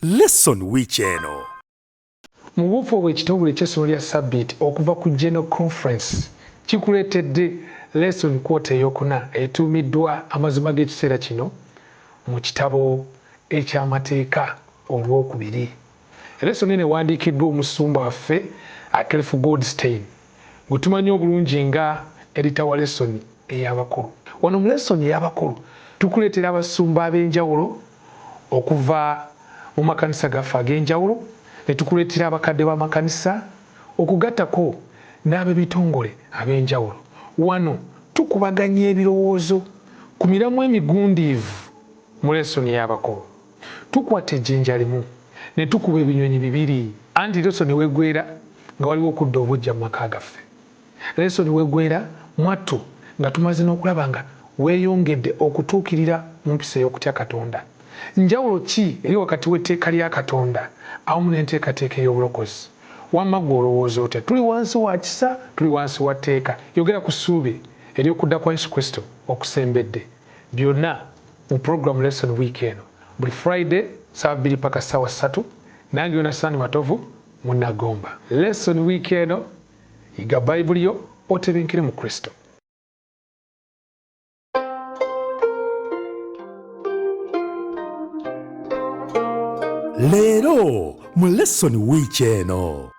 Lesson wiiki eno. Mu buufu obwo ekitongole eky'essomo lya Ssabbiiti okuva ku General Conference kikuleetedde Lesson Quarter ey'okuna etuumiddwa Amazima g'ekiseera kino mu kitabo eky'Amateeka Olwokubiri. Lesson eno ewandiikiddwa omusumba waffe Cliff Goldstein gwe tumanyi obulungi nga edita wa lesson ey'abakulu. Wano mu lesson ey'abakulu tukuleetera abasumba ab'enjawulo okuva mu makanisa gaffe ag'enjawulo, ne tukuleetera abakadde b'amakanisa okugattako n'ab'ebitongole ab'enjawulo. Wano tukubaganya ebirowoozo ku miramwa emigundiivu mu lesson ey'abakulu. Tukwata ejjinja limu ne tukuba ebinyonyi bibiri, anti lesson wegwera nga waliwo okudda obuggya mu maka gaffe. Lesson wegwera mwattu nga tumaze n'okulaba nga weeyongedde okutuukirira mu mpisa ey'okutya Katonda. Njawulo ki eri wakati w'etteeka lya Katonda awamu n'enteekateeka ey'obulokozi? Wamma ggwe olowooza otya? Tuli wansi wa kisa, tuli wansi wa tteeka? Yogera ku ssuubi ery'okudda kwa Yesu Kristo okusembedde. Byonna mu program Lesson Week eno buli Friday ssaawa 2 paka ssaawa 3. Nange Yonasani Matovu Munnagomba. Lesson Week eno, yiga Bayibuli yo otebenkere mu Kristo. Leero mu Lesson Week eno.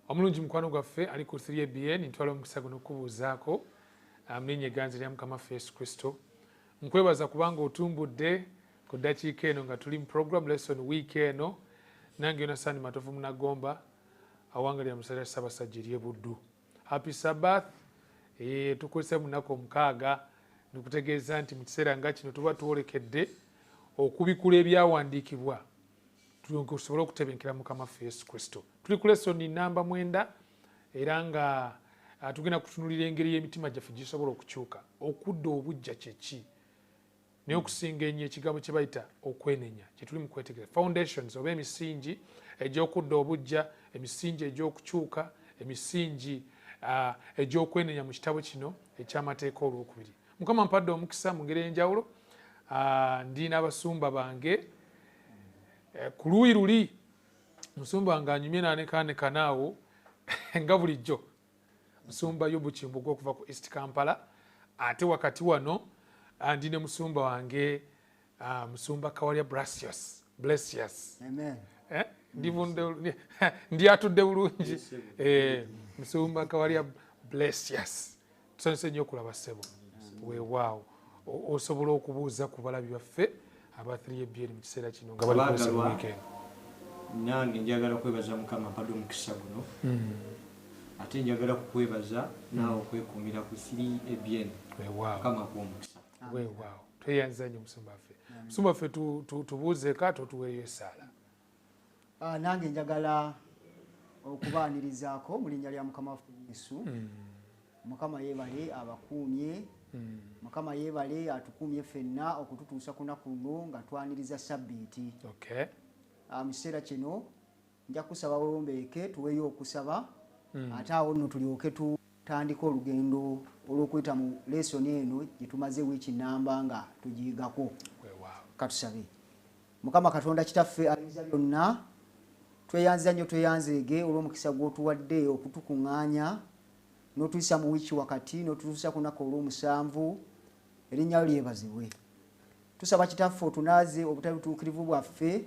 Omulungi mukwano gwaffe ali ku 3ABN, ntwala omukisa guno okukubuuzaako mulinnya egganzi lya Mukama waffe Yesu Kristo. Nkwebaza kubanga otumbudde ku ddakiika eno nga tuli mu program lesson week eno. Nange Yonasani Matovu Munagomba awangalira mu ssaza lya Ssaabasajja ery'e Buddu. Happy Sabbath. Tukozesa mu nnaku omukaaga nikutegeeza nti mu kiseera nga kino tuba twolekedde okubikula ebyawandiikibwa tusobole okutebenkera Mukama waffe Yesu Kristo. Tuli ku lesoni namba 9 era nga tugenda kutunulira engeri y'emitima gyaffe gisobola okukyuka. Okudda obuggya kye ki? Naye okusinga ennyo ekigambo kye bayita okwenenya kye tuli mu kwetegereza. Foundations oba emisingi egy'okudda obuggya, emisingi egy'okukyuka, emisingi egy'okwenenya mu kitabo kino eky'Amateeka Olwokubiri. Mukama mpadde omukisa mu ngeri ey'enjawulo. Ndi n'abasumba bange ku luuyi luli musumba nga anyumye n'anekaanekana awo nga bulijjo, musumba Yobu Kimbugwe okuva ku East Kampala, ate wakati wano ndi ne musumba wange musumba Kawalya Blasius. Blasius. Amen. Ndi atudde bulungi. Musumba Kawalya Blasius. Tusanyuse nnyo okulaba ssebo. Weewaawo. Osobola okubuuza ku balabi baffe aba 3ABN mu kiseera kino nga bali ku Lesson Week eno. Nange njagala kwebaza Mukama mpadde omukisa guno. Ate njagala kukwebaza naawe okwekuumira ku 3ABN. Weewaawo. Mukama akuwe omukisa. Weewaawo. Tweyanza nnyo musumba waffe. Musumba waffe tubuuzeeko ate otuweeyo essaala. Nange njagala okubaanirizaako mu linnya lya Mukama waffe Yesu. Mukama yeebale abakuumye. Mukama yeebale atukuumye ffenna okututuusa ku lunaku luno nga twaniriza Ssabbiiti. Mu kiseera kino nja kusaba wewombeeke tuweeyo okusaba, ate awo nno tulyoke tutandike olugendo olw'okuyita mu lesoni eno gye tumaze wiiki nnamba nga tugiyigako. Katusabe. Mukama Katonda Kitaffe ayinza byonna, tweyanza nnyo tweyanzeege olw'omukisa gw'otuwadde okutukuŋŋaanya n'otuyisa mu wiiki wakati n'otutuusa ku lunaku olw'omusanvu, erinnya lyo lyebazibwe. Tusaba Kitaffe otunaaze obutali butuukirivu bwaffe,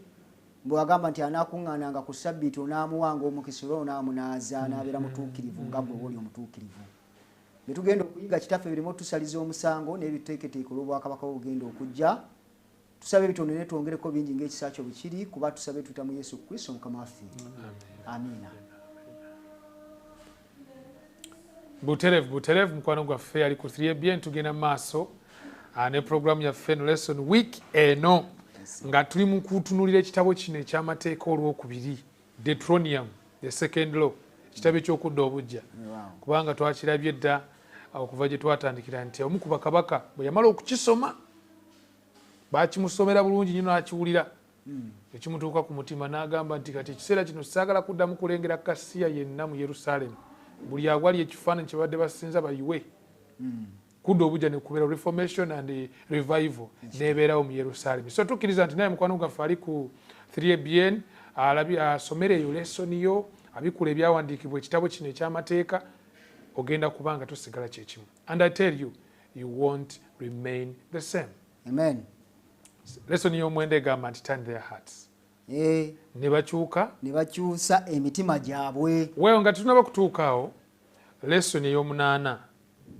bwe wagamba nti anaakuŋŋaananga ku Ssabbiiti onaamuwanga omukisa era onaamunaaza n'abeera mutuukirivu nga ggwe bw'oli omutuukirivu. Bye tugenda okuyiga Kitaffe bireme otutusaliza omusango n'ebituteeketeeke olw'obwakabaka bwo obugenda okujja. Tusabe bitono naye twongereko bingi ng'ekisa kyo bwe kiri, kuba tusabe tuyita mu Yesu Kristo Mukama waffe. Amiina. Buterevu buterevu mukwano gwaffe ali ku 3ABN, tugenda mu maaso ne programu yaffe eno Lesson Week eno nga tuli mu kutunulira ekitabo kino eky'Amateeka Olwokubiri, Deuteronomy, the second law, ekitabo eky'okudda obuggya, kubanga twakirabye dda okuva gye twatandikira nti omu ku bakabaka bwe yamala okukisoma bakimusomera bulungi nnyo n'akiwulira. Ekimutuuka ku mutima n'agamba nti kati ekiseera kino saagala kuddamu kulengera kasiya yenna mu Yerusaalemi, buli awali ekifaananyi kye badde basinza bayiwe. Kudda obujja ne kubeera reformation and revival n'ebeerawo mu Yerusaalemi. So tukkiriza nti naye mukwano gwaffe ali ku 3ABN asomere eyo lesson yo, abikula ebyawandiikibwa ekitabo kino eky'amateeka, ogenda kubanga tosigala kyekimu. And I tell you, you won't remain the same. Amen. Lesson y'omwenda egamba nti turn their hearts. Ne bakyuka. Ne bakyusa emitima gyabwe. Well, nga tetunnaba kutuuka awo, lesson ey'omunaana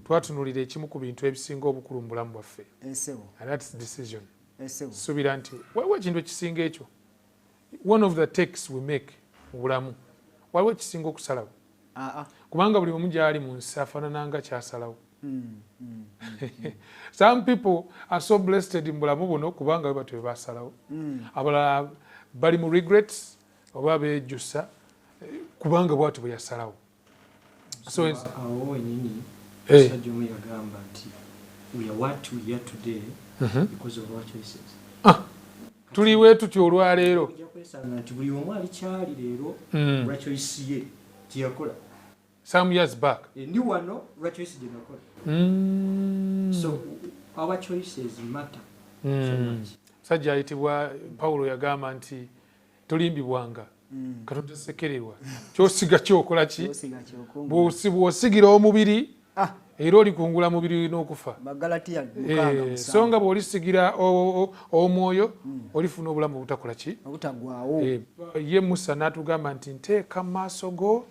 twatunulira ekimu ku bintu ebisinga obukulu mu bulamu bwaffe. And that's decision. Suubira nti waliwo ekintu ekisinga ekyo. One of the takes we make mu bulamu, waliwo ekisinga okusalawo. Kubanga buli omu gy'ali mu nsi afaanana nga kyasalawo. Some people are so blessed mu bulamu buno kubanga bwe batyo bwe basalawo. Abalala bali mu regrets oba beejjusa kubanga bw'atyo bwe yasalawo. So awo wennyini omusajja omu yagamba nti we are what we are today because of our choices. Tuli we tutyo olwaleero. Ojja kwesanga nti buli omu ali kyali leero lwa choice ye gye yakola. Some years back. Ndi wano lwa choice gye nakola. So our choices matter so much. Musajja ayitibwa Pawulo yagamba nti tolimbibwanga, Katonda sekererwa, kyosiga kyokola ki? Kyosiga kyokungula. Bw'osigira omubiri era olikungula mubiri n'okufa. Bagalatiya 6:7. So nga bw'olisigira omwoyo olifuna obulamu obutakola ki? Obutaggwaawo. Ye Musa n'atugamba nti nteeka mu maaso go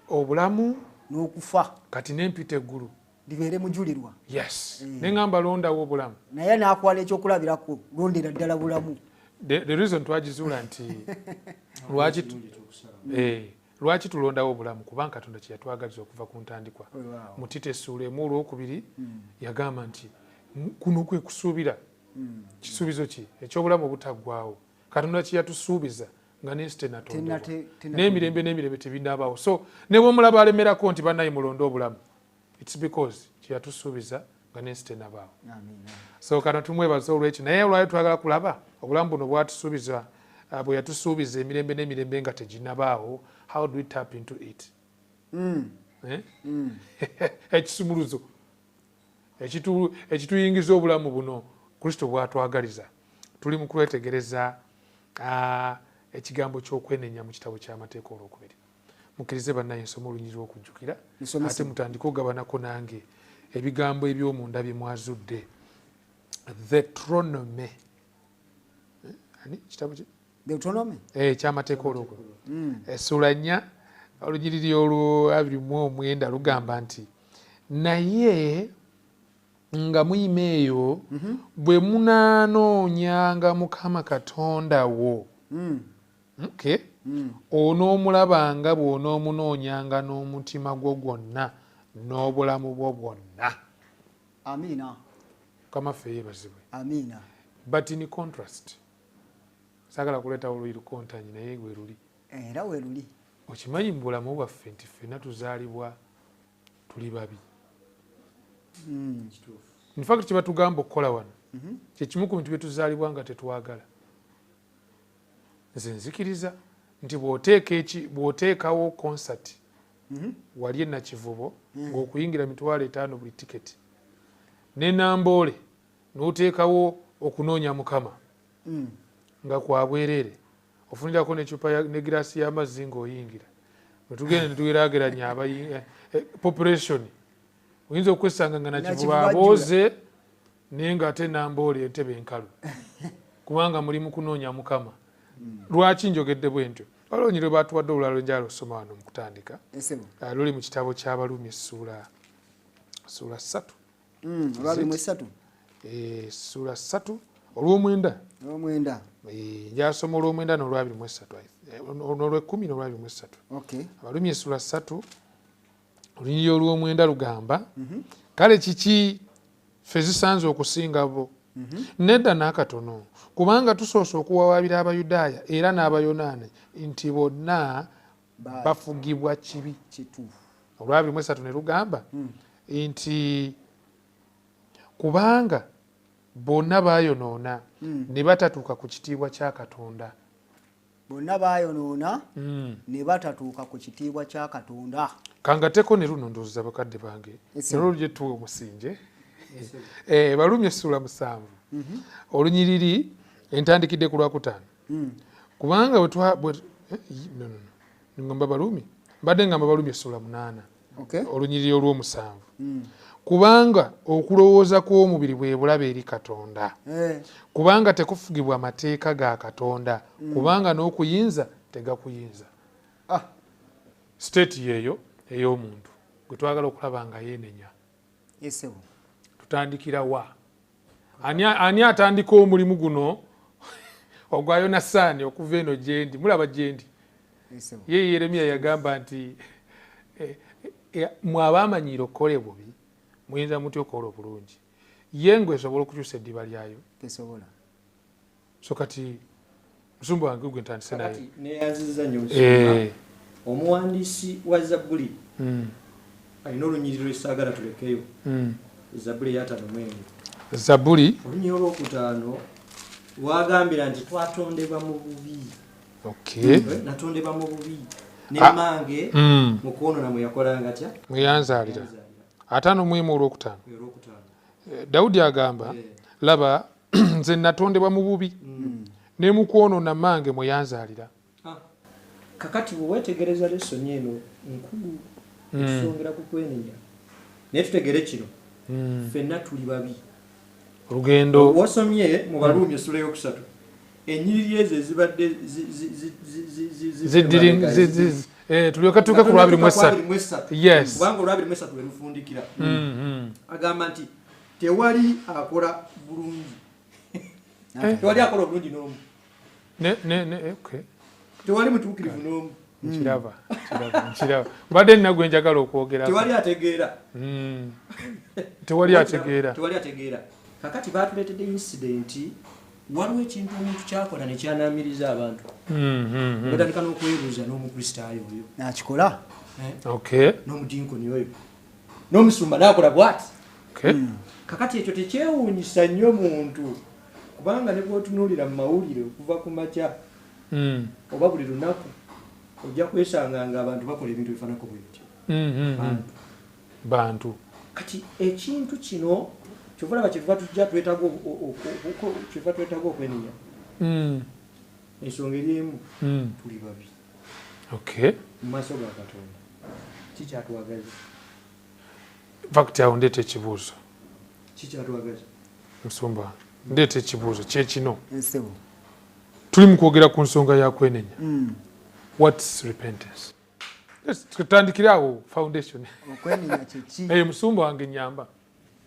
obulamu n'okufa, kati nempita eggulu libeere mujulirwa. Yes, neŋŋamba londawo obulamu. Naye n'akwala ekyokulabirako, londera ddala bulamu. The reason twagizuula nti lwaki tulondawo obulamu, kubanga Katonda kye yatwagaliza okuva ku ntandikwa. Mu Tito essuula 1 olwokubiri yagamba nti kuno kwe kusuubira. Kisuubizo ki ekyobulamu obutaggwaawo Katonda kye yatusuubiza nga n'ensi tennatondebwa, n'emirembe n'emirembe tebinaabaawo. So ne bw'omulaba alemerako nti bannaye mulonde obulamu, it's because kye yatusuubiza nga n'ensi tennabaawo. So kano tumwebaza olwekyo. Naye olwayo twagala kulaba obulamu buno bwatusuubiza, bwe yatusuubiza emirembe n'emirembe nga teginnabaawo, how do we tap into it? Eh? Ekisumuluzo ekituyingiza obulamu buno Kristo bw'atwagaliza. Tuli mu kwetegereza ekigambo ky'okwenenya mu kitabo ky'amateeka olwokubiri. Mukkirize bannaye nsome olunyiriri lw'okujjukira, Nsomese. ate mutandike okugabanako nange ebigambo eby'omunda bye mwazudde. Deuteronomy. Ani kitabo ki? Deuteronomy? Ky'amateeka olwokubiri. Essuula 4 olunyiriri olwo 29 lugamba nti naye nga muyima eyo bwe munaanoonyanga Mukama Katonda wo, onoomulabanga bw'onoomunoonyanga n'omutima gwo gwonna n'obulamu bwo bwonna. Amiina. Mukama ffe yeebazibwe. Amiina. But in contrast, saagala kuleetawo oluyi lukontanyi, naye gwe luli. Era we luli. Okimanyi mu bulamu bwaffe nti ffenna tuzaalibwa tuli babi. In fact kye batugamba okukola wano kye kimu ku bintu bye tuzaalibwa nga tetwagala. Nze nzikiriza nti bw'oteekawo concert wali e Nakivubo ng'okuyingira 50,000 buli tiketi, ne Namboole n'oteekawo okunoonya Mukama nga kwa bwereere, ofunirako n'eccupa ne giraasi y'amazzi ng'oyingira, bwe tugenda ne tugeraageranya population, oyinza okwesanga nga Nakivubo Nakivubo ajjula. abooze naye ng'ate Namboole entebe enkalu, kubanga muli mu kunoonya Mukama. Lwaki njogedde bwe ntyo? Waliwo olunyiriri lwe baatuwadde olulala lwe osoma wano mu kutandika. Esebo. Luli mu kitabo ky'Abaluumi essuula 3. Olwabiri mu esatu. Essuula 3 olw'omwenda. Olw'omwenda. Njasoma olw'omwenda n'olwabiri mu esatu, n'olw'ekkumi n'olwabiri mu esatu. Abaluumi essuula 3 olunyiriri olw'omwenda lugamba, kale kiki ffe zisanze okusinga bo? Nedda n'akatono, kubanga tusoose okuwawaabira Abayudaaya era n'Abayonaani nti bonna bafugibwa kibi. Kituufu. Olwabiri mu esatu ne lugamba nti kubanga Bonna baayonoona ne batatuuka ku kitiibwa kya Katonda. Bonna baayonoona ne batatuuka ku kitiibwa kya Katonda. Kangateko ne luno ndowooza bakadde bange nalwo lujje tuwe omusinge. Balumi essula 7 olunyiriri entandikidde ku lwakutaano. Kubanga ngamba Balumi, mbadde ngamba Balumi essula 8 olunyiriri olw'omusanvu. Kubanga okulowooza kw'omubiri bwe bulabe eri Katonda. Kubanga tekufugibwa amateeka ga Katonda. Kubanga n'okuyinza tegakuyinza. State yeeyo ey'omuntu gwe twagala okulaba nga yeenenya. Tutandikira wa? Ani atandika omulimu guno ogwa Yonasaani okuva eno gyendi? Mulaba gyendi. Ye Yeremiya yagamba nti mwe abaamanyiire okukola obubi muyinza mutya okukola obulungi? Ye ngwe esobola okukyusa eddiba lyayo? Tesobola. So kati musumba wange gwe ntandise naye. Neyanzizza nnyo musumba. Omuwandiisi wa Zabbuli alina olunyiriri lw'essaagala tulekeyo. Zabbuli eya 54. Zabbuli olunyiriri olwokutaano wagambira nti twatondebwa mu bubi. Natondebwa mu bubi. Ne mmange mu kwonoona mwe yakolanga atya? Mwe yanzaalira. 51 olwokutaano. Dawudi agamba laba nze natondebwa mu bubi ne mu kwonoona mmange mwe yanzaalira. Kakati bwe weetegereza lesoni eno nkulu etusongera ku kwenenya, naye tutegere kino ffenna tuli babi. Olugendo wasomye mu Baruumi essula ey'okusatu, ennyiriri ezo ezibadde tulyoke tuuke ku lwabiri mu esatu. Kubanga olwabiri mu esatu lwe lufundikira. Agamba nti tewali akola bulungi, tewali akola obulungi n'omu, tewali mutuukirivu n'omu. Nkiraba, nkiraba, mbadde nina gwe njagala okwogera. Tewali ategeera. Tewali ategeera. Tewali ategeera. Kakati batuleetedde incident, waliwo ekintu omuntu kyakola ne kyanaamiriza abantu, batandika n'okwebuuza n'omukristaayo oyo nakikola n'omudinkoni oyo n'omusumba n'akola bwati. Kakati ekyo tekyewuunyisa nnyo muntu, kubanga ne bw'otunuulira mu mawulire okuva ku makya oba buli lunaku, ojja kwesanga nga abantu bakola ebintu ebifaanako bwe bityo. Bantu. Kati ekintu kino kyova olaba kyetuva tujja twetaaga twetaaga okwenenya. Ensonga eri emu, tuli babi mu maaso ga Katonda. Kikyatwagaza. Fact, awo ndeeta ekibuuzo. Kikyatwagaza. Musumba, ndeeta ekibuuzo kyekino. Tuli mu kwogera ku nsonga ya kwenenya. What's repentance? Tutandikire awo, foundation. Okwenenya kyeki? Musumba wange, nyamba.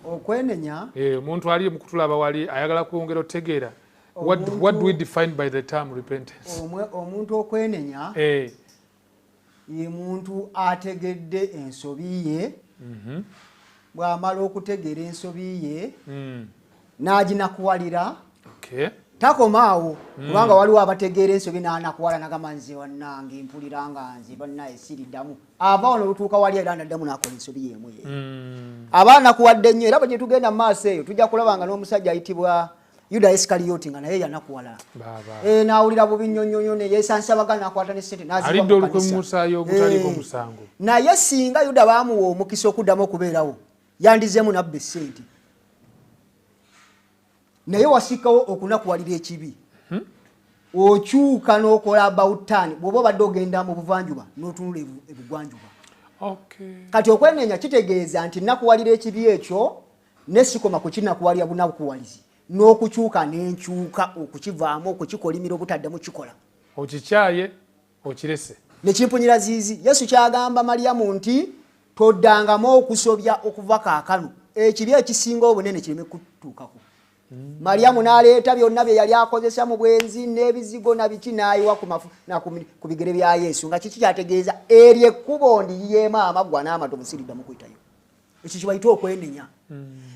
Okwenenya, omuntu ali mukutulaba wali ayagala kwongera otegeera, what do we define by the term repentance? Omuntu okwenenya ye muntu ategedde ensobi ye. Bw'amala okutegeera ensobi ye, n'aginakuwalira. Takoma awo, kubanga waliwo abategeera ensobi n'anakuwala, nagamba nze wannange mpulira nga nze bannaye siriddamu. Ava wano olutuuka wali era naddamu n'akola ensobi yemu ye. Aba anakuwadde nnyo, era bwe gye tugenda mu maaso eyo tujja kulaba nga n'omusajja ayitibwa Yuda Isikaliyoti nga naye yanakuwala. N'awulira bubi nnyo nnyo nnyo, ne yeesansabaga n'akwata ne ssente n'aziwa alidde mu olukwe kanisa. Mu musaayi ogutaliiko musango. Naye singa Yuda baamuwa omukisa okuddamu okubeerawo, yandizeemu nabba essente. Naye wasikawo okunakuwalira ekibi, okyuka n'okola about turn. Bw'oba obadde ogenda mu buvanjuba, n'otunula ebugwanjuba. Kati okwenenya kitegeeza nti nakuwalira ekibi ekyo, ne sikoma ku kinakuwalira bunakuwalizi, n'okukyuka n'enkyuka okukivaamu, okukikolimira, obutaddamu kikola. Okikyaye, okirese. Nekimpunyira ziizi. Yesu kyagamba Mariyamu nti toddangamu okusobya okuva kaakano, ekibi ekisinga obunene kireme kutuukako. Mariyamu n'aleeta byonna bye yali akozesa mu bwenzi n'ebizigo na biki, n'ayiwa ku bigere bya Yesu. Nga kiki kyategeeza? Eryo ekkubo ndiyiyeemu amaggwa n'amatovu, siriddamu kuyitayo. Ekyo kibayita okwenenya.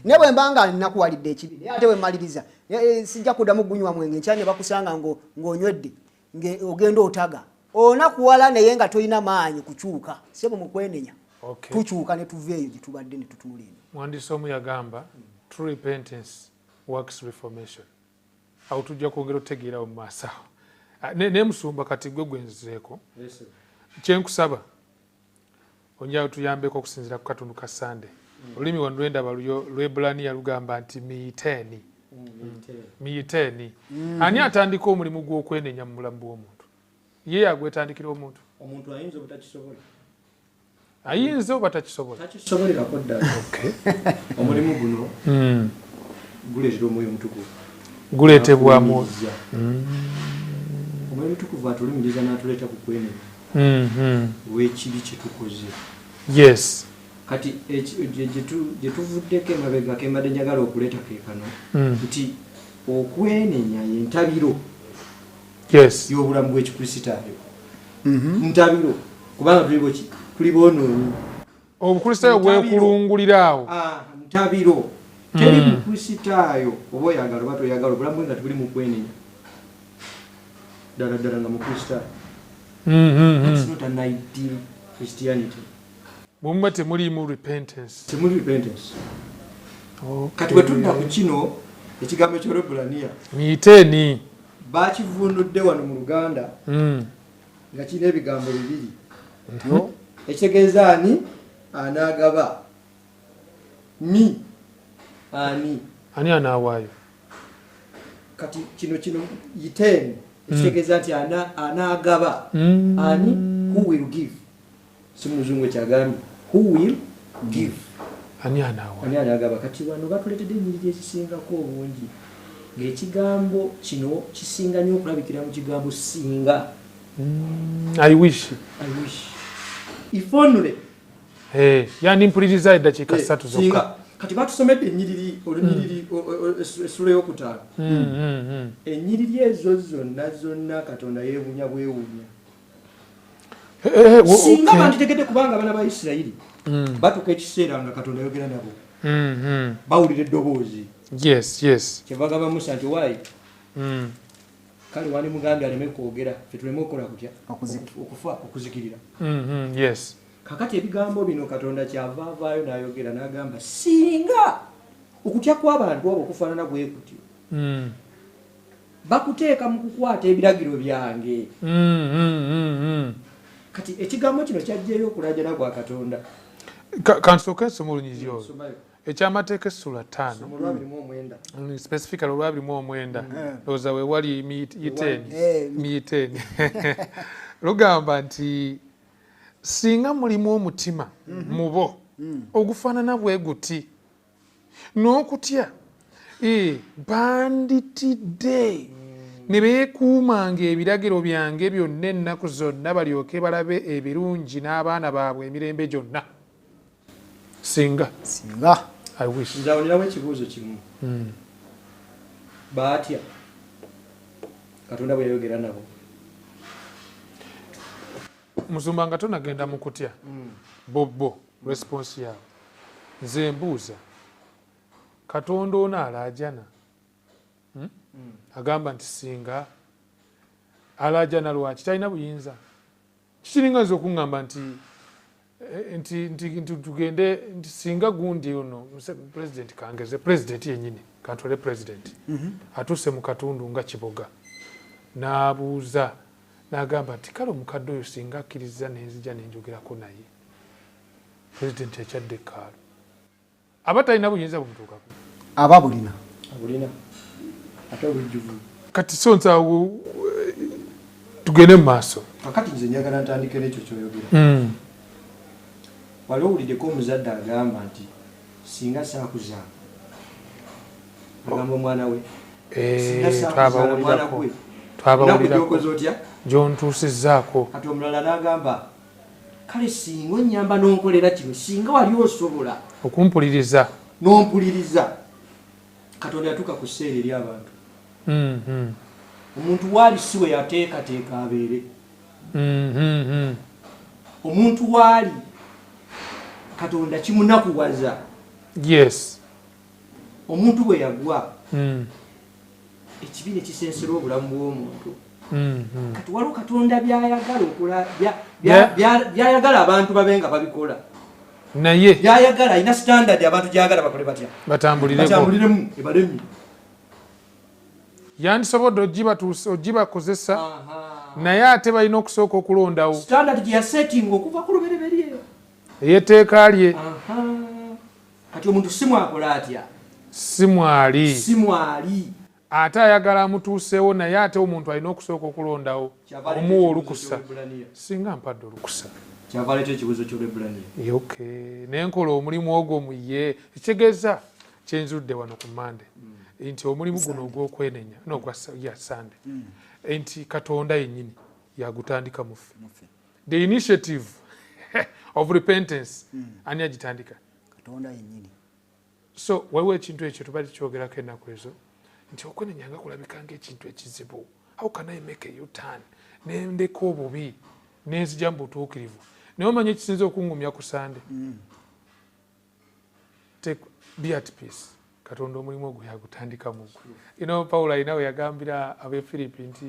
Naye bwe mba nga nnakuwalidde ekibi, naye ate bwe mmaliriza, sijja kuddamu gunywa mwenge, nkya ne bakusanga ng'onywedde, ogenda otaga, onakuwala naye nga tolina maanyi kukyuka. Sebo, mu kwenenya tukyuka ne tuva eyo gye tubadde ne tutunula eno. Muwandiisi omu yagamba, true repentance Works reformation. Awo tujja kwongera otutegeerawo mu maaso awo. Ah, naye musumba, kati gwe gwenzizeeko, kyenkusaba onjawo tuyambeko okusinziira ku katundu ka Sande. Olulimi wano lwendaba Lwebulaniya lugamba nti miiteeni. Miiteeni. Ani atandika omulimu gw'okwenenya mu bulamu bw'omuntu? Ye yagwetandikira omuntu? Omuntu ayinza obutakisobola. Ayinza oba takisobola? Takisobolerako ddala. Omulimu guno guleetera Omwoyo Omutukuvu. Guleetebwamu. N'atulumiriza. Omwoyo Omutukuvu atulumiriza n'atuleeta ku kwenenya olw'ekibi kye tukoze. Kati gye tuvuddeko emabega, ke mbadde njagala okuleeta ke kano nti okwenenya y'entabiro y'obulamu bw'Ekikristaayo. Ntabiro kubanga tuli boki? Tuli boonoonyi. Obukristaayo Ntabiro. Bwekulungulira awo. Ah, ntabiro. Teri mukristaayo, oba oyagala oba toyagala, obulamu bwe nga tebuli mu kwenenya ddala ddala nga mukristaayo. That's not an ideal Christianity. Bwemuba temuliimu repentance. Temuli repentance. Kati bwe tudda ku kino ekigambo eky'Olwebbulaniya, Miiteeni. Bakivvuunudde wano mu Luganda nga kirina ebigambo bibiri, ekitegeeza ani anaagaba, mi ani. Ani anaawaayo? Kati kino yiteeni ekitegeeza nti anaagaba ani, who will give. Si muzungu ekyagambye who will give? Ani anaawa? Ani anaagaba? Kati wano batuleetedde ennyiriri ezisingako obungi ng'ekigambo kino kisinga nnyo okulabikira mu kigambo singa. I wish. I wish, if only. Hey, yani mpuliriza eddakiika 3 zokka. Singa. Kati batusomedde ennyiriri, olunyiriri essula eyokutaano. Ennyiriri ezo zonna zonna Katonda yeewuunya bwewuunya. Singa banditegedde, kubanga abaana ba Isirayiri batuuka ekiseera nga Katonda ayogera nabo, bawulira eddoboozi. Kyeva gamba Musa nti, "Waayi, kale wandimugambye aleme kwogera, fe tuleme okukola kutya?" Okufa, okuzikirira. Kakati ebigambo bino Katonda kyava avaayo n'ayogera n'agamba, singa okutya kw'abantu abo okufaanana bwe kutyo bakuteeka mu kukwata ebiragiro byange. Kati ekigambo kino kyajjayo okulajana kwa Katonda. Kansooke nsoma olunyiriri olwo. Somayo. Ekyamateeka essula 5. Somo lwa 29. Specifically olwa 29. Ndowooza we wali miiteeni. Miiteeni lugamba nti singa mulimu omutima mubo ogufaanana bwe guti n'okutya, banditidde ne beekuumanga ebiragiro byange byonna ennaku zonna, balyoke balabe ebirungi n'abaana baabwe emirembe gyonna. Singa. Singa. I wish. Nze awo ninawo ekibuuzo kimu. Baatya Katonda bwe yayogera nabo? Musumba, nga tonagenda mu kutya, bobo response yaabwe, nze mbuuza, Katonda ono alaajana? Hmm? Agamba nti singa alaajana, lwaki talina buyinza? Kikiringa nze okuŋŋamba nti nti tugende nti singa gundi ono president, kangeze president yennyini, kantwale president atuuse mu katundu nga Kiboga, n'abuuza n'agamba nti kale omukadde oyo singa akkiriza nenzija nenjogerako naye. President akyadde ekkaalo, aba talina buyinza bumutuukako? Aba bulina. Abulina, ate obujjuvu. Kati so nsawo tugende mu maaso. Kakati nze njagala ntandike n'ekyo kyoyogera. Wali owuliddeko omuzadde agamba nti singa saakuzaala? Agamba omwana we, "Singa saakuzaala mwana Twabawulirako. gwe, ennaku Twabawulirako. gyokoze otya?" Gyontuusizzaako. Kati omulala n'agamba, kale singa onyamba n'onkolera kino, singa wali osobola okumpuliriza. N'ompuliriza. Katonda yatuuka ku sseera eri abantu. Omuntu waali si we yateekateeka abeere. Omuntu waali Katonda kimunakuwaza. Omuntu bwe yagwa, ekibi ne kisensera obulamu bw'omuntu. Kati waliwo Katonda byayagala okula byayagala abantu babe nga babikola. Naye byayagala, alina standard abantu gyayagala bakole batya? Batambulireko. Batambuliremu, ebalemi. Yandisobodde ogibakozesa, naye ate balina okusooka okulondawo standard gye yasettinga okuva ku lubereberye ey'etteeka lye. Kati omuntu si mwakola atya? Si mwali, si mwali, ate ayagala amutuuseewo, naye ate omuntu alina okusooka okulondawo omuwa olukusa. Singa mpadde olukusa, Kyava aleeta ekibuuzo ky'Olwebbulaniya. Okay, nenkola omulimu ogwo mu ye. Ekitegeeza kyenzudde wano ku Mande nti omulimu guno ogw'okwenenya nogwa ya Sande, nti Katonda yennyini yagutandika muffe. The initiative of repentance, ani agitandika? Katonda yennyini. So waliwo ekintu ekyo tuba tukyogerako ennaku ezo nti okwenenya nga kulabika ngaekintu ekizibu. How can I make a U-turn, nendeka obubi nenzija mu butuukirivu? Naye omanyi ekisinza okungumya ku Sande? Take, be at peace, Katonda omulimu ogwo yagutandika mugwe. Pawulo alina we yagambira ab'Efiripi nti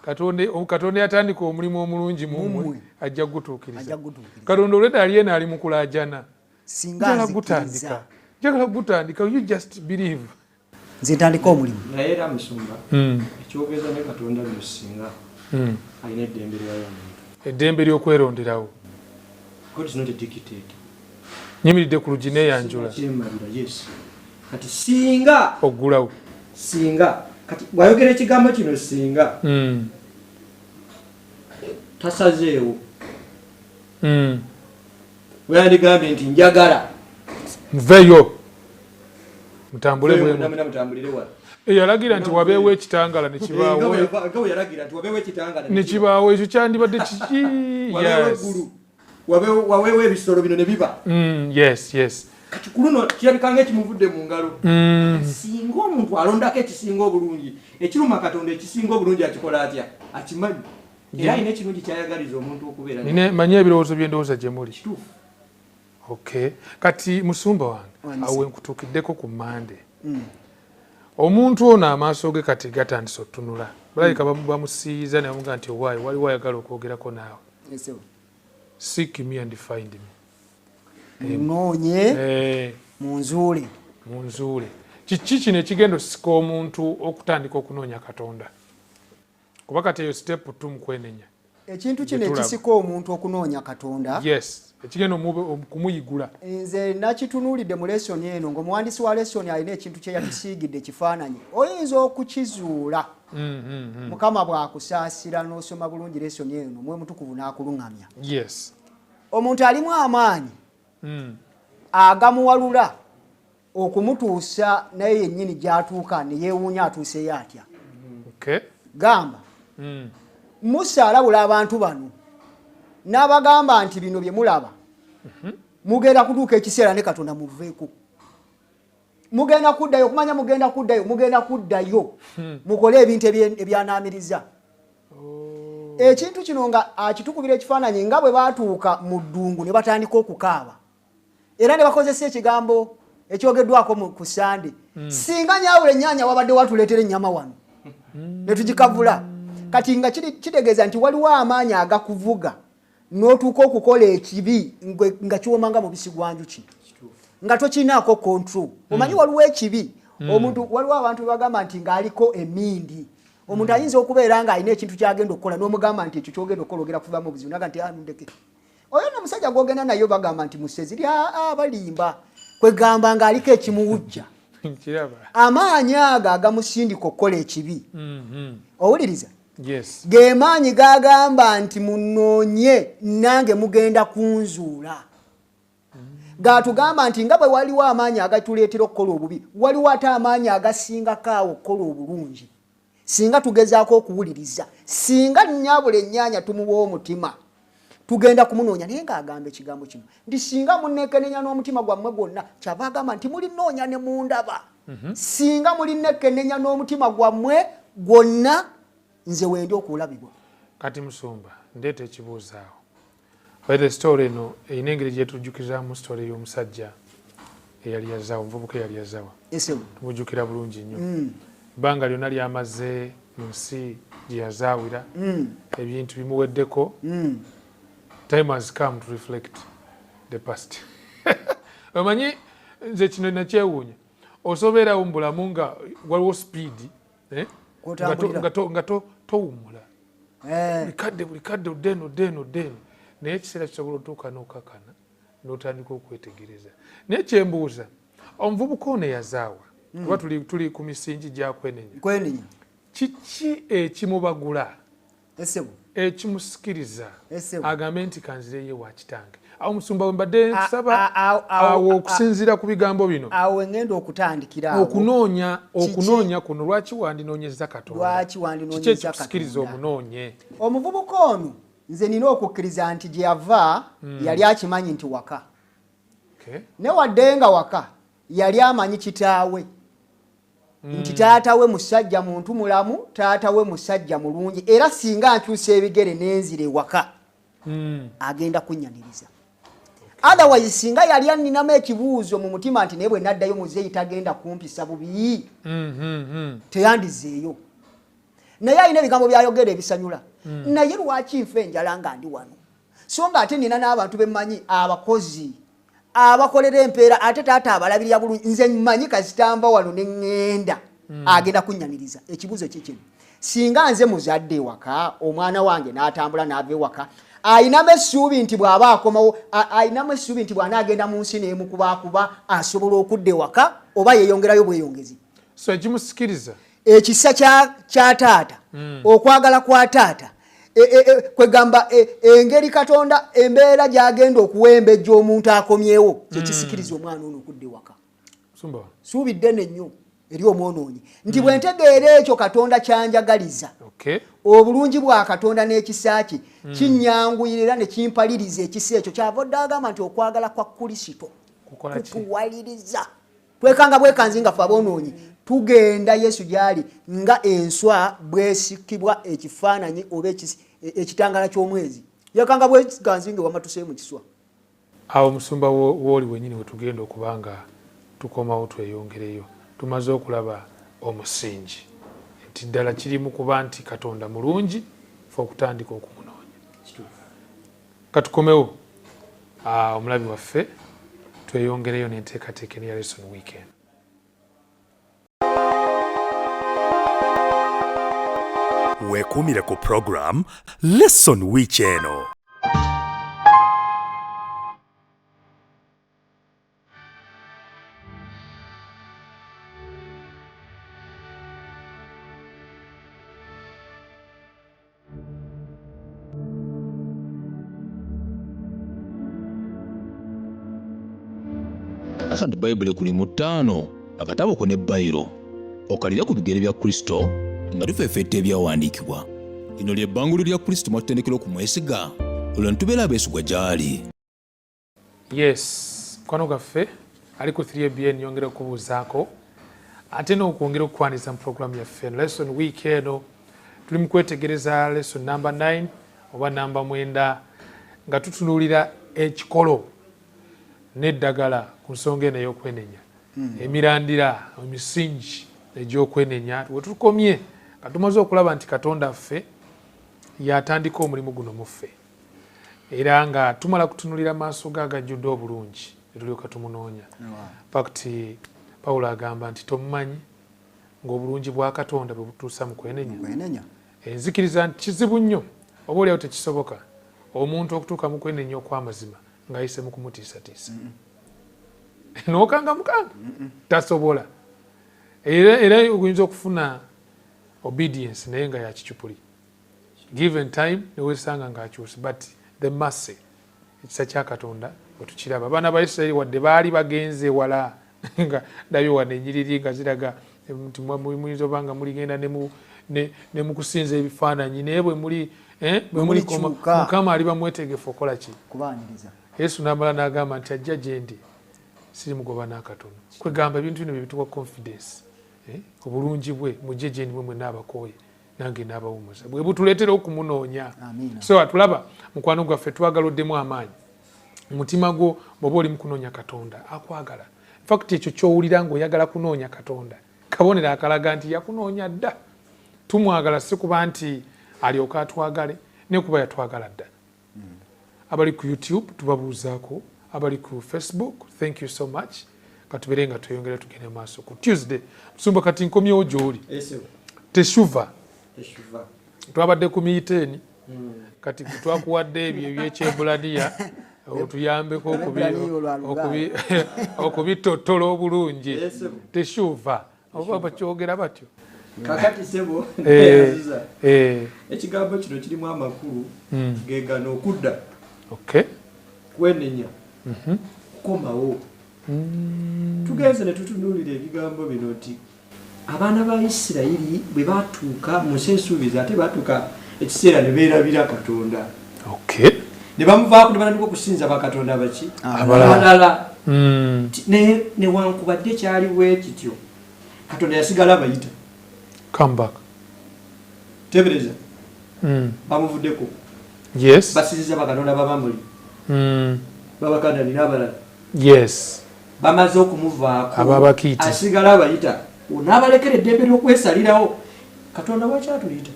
Katonda yatandika omulimu omulungi mumwe ajja kugutuukiriza. Katonda olwedda ali eno ali mu kulaajana, njagala gutandika, njagala gutandika, you just believe. Nze ntandika omulimu. Naye era musumba, ekyogeza ne Katonda bino, singa alina eddembe lyayo omuntu. Eddembe ly'okweronderawo. God is not a dictator. Nyimiridde ku lugi neeyanjula. Kyemalira, yes. Kati singa oggulawo. Singa kati bw'ayogera ekigambo kino, singa tasazeewo, bweyandigambye nti njagala muveeyo mutambule bwe muna mutambulire wala. Yalagira nti wabeewo ekitangala nekibaawo. Nga bwe yalagira nti wabeewo ekitangala. Nekibaawo, ekyo kyandibadde kiki? Wabeewo eggulu, wabeewo ebisolo bino ne biba. Yes. Kati ku luno kirabika ngaekimuvudde mu ngalo. Singa omuntu alondako ekisinga obulungi, ekiruma Katonda, ekisinga obulungi akikola atya? Akimanyi, era alina ekirungi kyayagaliza omuntu okubeera. Nine manyi ebirowoozo byendowooza gye muli. Kituufu. Okay, kati musumba wange, awo wenkutuukiddeko ku Mande. Omuntu ono amaaso ge kati gatandise otunula, balabika bamusiiyiza ne bamugaa nti owaayi waliwo ayagala okwogerako naawe. Seek me and find me. Munoonye, munzuule. Munzuule. Kiki kino ekigenda osika omuntu okutandika okunoonya Katonda? Kuba kati eyo step two mu kwenenya. Ekintu kino ekisika omuntu okunoonya Katonda. Yes, ekigenda okumuyigula. Nze nakitunuulidde mu lesoni eno ng'omuwandiisi wa lesoni alina ekintu kye yatusiigidde, ekifaananyi oyinza okukizuula. Mukama bw'akusaasira n'osoma bulungi lesoni eno, Mwe Mutukuvu n'akuluŋŋamya. Omuntu alimu amaanyi agamuwalula okumutuusa naye yennyini gy'atuuka ne yeewuunya atuuseyo atya. Gamba, Musa alabula abantu bano n'abagamba nti bino bye mulaba, mugenda kutuuka ekiseera ne Katonda muveeko, mugenda kuddayo okumanya, mugenda kuddayo, mugenda kuddayo mukole ebintu ebyanaamiriza. Ekintu kino nga akitukubira ekifaananyi nga bwe baatuuka mu ddungu ne batandika okukaaba, era ne bakozesa ekigambo ekyogeddwako ku Sande, singa nyawula ennyaanya wabadde watuleetera ennyama wano ne tugikavula. Kati nga kitegeeza nti waliwo amaanyi agakuvuga n'otuuka okukola ekibi nga kiwoma nga mubisi gwa njuki, nga tokinaako control. Omanyi waliwo ekibi omuntu, waliwo abantu bebagamba nti ng'aliko emindi. Omuntu ayinza okubeera ng'alina ekintu kyagenda okukola n'omugamba nti ekyo kyogenda okukola ogenda kuvamu obuzibu, naga nti, "Ah, ndeke." Oyo no omusajja gwogenda naye bagamba nti musezi ly balimba, kwegamba ng'aliko ekimuwujja. Nkiraba. Amaanyi ago agamusindika okukola ekibi, owuliriza? Yes. Ge maanyi gagamba nti munoonye nange mugenda kunzuula. Gatugamba nti nga bwe waliwo amaanyi agatuleetera okukola obubi, waliwo ate amaanyi agasingako awo okukola obulungi, singa tugezaako okuwuliriza. Singa nnyabula ennyaanya tumuwa omutima, tugenda kumunoonya. Naye ng'agamba ekigambo kino nti singa muneekenenya n'omutima gwammwe gwonna, kyava agamba nti mulinoonya ne mundaba. Singa mulineekenenya n'omutima gwammwe gwonna, nze wendi okulabibwa. Kati musumba, ndeeta ekibuuzo awo. By story eno erina engeri gyetujjukizaamu story y'omusajja eyali yazawa, omuvubuka eyali yazawa. Esebo. Tumujjukira bulungi nnyo. Ebbanga lyonna lyamaze mu nsi gye yazaawira, ebintu bimuweddeko. Time has come to reflect the past. Omanyi nze kino nakyewuunya, osobeerawo mu bulamu nga waliwo speed, eh? Nga towummula. Buli kadde oddeeno. Naye ekiseera kisobola otuuka n'okakana n'otandika okwetegereza. Naye kyembuuza, omuvubuka ono eyazaawa, kuba tuli ku misingi gya kwenenya. Kiki ekimubagula? Ekimusikiriza agambe nti kanzireyo wa kitange. Awo musumba we mbadde nsaba awo okusinziira ku bigambo bino. Awo ngenda okutandikira awo. Okunoonya kuno lwaki wandinoonyezza Katonda? Kiki ekikusikiriza omunoonye? Omuvubuka ono nze nina okukkiriza nti gye yava yali akimanyi nti waka. Ne wadde nga waka yali amanyi kitaawe. Nti taata we musajja muntu mulamu, taata we musajja mulungi, era singa nkyusa ebigere n'enzira ewaka agenda kunnyaniriza. Otherwise singa yali anninamu ekibuuzo mu mutima nti naye bwe naddayo muzeeyi tagenda kumpisa bubi, teyandizeeyo. Naye alina ebigambo by'ayogera ebisanyula. Naye lwaki nfa enjala nga ndi wano? So nga ate nina n'abantu be mmanyi abakozi abakolera empeera, ate taata abalabirira bulungi, nze mmanyi kasitamba wano ne ŋŋenda agenda kunnyaniriza. Ekibuuzo kye kino, singa nze muzadde ewaka omwana wange n'atambula n'ava ewaka, ayinamu essuubi nti bw'aba akomawo, ayinamu essuubi nti bw'anaagenda mu nsi n'emukubaakuba asobola okudda ewaka oba yeeyongerayo bweyongezi. So ekimusikiriza ekisa kya taata, okwagala kwa taata, kwegamba engeri Katonda embeera gy'agenda okuwembejja omuntu akomyewo, kyekisikiriza omwana ono okudda ewaka. Ssuubi ddene nnyo eri omwonoonyi nti bwe ntegeera ekyo Katonda kyanjagaliza, obulungi bwa Katonda n'ekisa kye kinnyanguyira era ne kimpaliriza ekisa ekyo. Kyava dda agamba nti okwagala kwa Kristo kutuwaliriza. Twekanga bwekanzi nga ffe aboonoonyi tugenda Yesu gy'ali nga enswa bwesikibwa ekifaananyi oba ekitangala ky'omwezi. Yekanga bwekanzi nga wamatuseemu mu kiswa. Awo musumba wooli wennyini we tugenda okuba nga tukomawo tweyongereyo. Tumaze okulaba omusingi nti ddala kiri mu kuba nti Katonda mulungi ffe okutandika okumunoonya. Katukomewo omulabi waffe tweyongereyo n'enteekateeka eno ya Lesson Weekend. Weekuumire ku program Lesson Week eno. Asante Bayibuli kuli mu ttaano akatabo ko ne Bayiro okalire ku bigere bya Kristo nga tufeefetta ebyawandiikibwa. Lino lye bbangulo lya Kristo mwatutendekera okumwesiga olwo ne tubeera abeesigwa gy'ali. Yes, mukwano gwaffe ali ku 3ABN yongera okubuuzaako ate n'okwongera okukwaniriza mu pulogulaamu yaffe eno Lesson Week eno. Tuli mu kwetegereza lesson number 9 oba namba 9 nga tutunuulira ekikolo n'eddagala ku nsonga eno ey'okwenenya. Emirandira, emisingi egy'okwenenya we tukomye nga tumaze okulaba nti Katonda ffe yatandika omulimu guno mu ffe, era nga tumala kutunulira maaso ge agajjudde obulungi ne tulyoka tumunoonya. Fact Pawulo agamba nti tomumanyi ng'obulungi bwa Katonda bwe butuusa mu kwenenya. Enzikiriza nti kizibu nnyo oba oliawo tekisoboka omuntu okutuuka mu kwenenya okw'amazima ng'ayise mu kumutiisatiisa. N'okanga mukanga tasobola. Era oyinza okufuna obedience naye nga ya kicupuli. Given time newesanga ng'akyuse, but the mercy, ekisa kya Katonda bwe tukiraba. Abaana ba Isirayiri wadde baali bagenze wala nga ndabye wano ennyiriri nga ziraga nti muyinza oba nga muligenda ne mu kusinza ebifaananyi, naye bwe muli Mukama aliba mwetegefu okola ki? Yesu n'amala n'agamba nti ajja gye ndi sirimugoba n'akatono. Kwegamba ebintu bino bye bituwa confidence, obulungi bwe mujje gye ndi mwe mwenna abakooye nange n'abawumuza, bwe butuleetera okumunoonya. So atulaba mukwano gwaffe twagala oddemu amaanyi omutima gwo bw'oba oli mu kunoonya Katonda akwagala. In fact ekyo ky'owulira ng'oyagala kunoonya Katonda kabonero akalaga nti yakunoonya dda. Tumwagala si kuba nti alyoka atwagale, naye kuba yatwagala dda. Abali ku YouTube tubabuuzaako, abali ku Facebook thank you so much. Katubeere nga tweyongera tugende maaso ku Tuesday. Musumba kati nkomyewo gy'oli. Teshuva. Teshuva. Twabadde ku miyiteeni. Kati twakuwadde ebyo ebyekyebulaniya otuyambeko okubitottola obulungi. Teshuva oba bakyogera batyo. Kakati sebo ekigambo kino kirimu amakulu gegano okudda. Okay. Kwenenya. Kukomawo. Tugenze ne tutunuulira ebigambo bino nti abaana ba Isirayiri bwe batuuka mu nsi ensuubize ate batuuka ekiseera ne beerabira Katonda. Okay. Ne bamuvaako ne batandika okusinza bakatonda baki? Abalala. Newankubadde kyali bwe kityo, Katonda yasigala abayita. Come back. Tebereza. Bamuvuddeko. Yes. Basinziza bakatonda b'Abamoli. Babakanani n'abalala. Yes. Bamaze okumuvaako. Ababakiiti. Asigala abayita. N'abalekera eddembe ly'okwesalirawo. Katonda lwaki atuyita?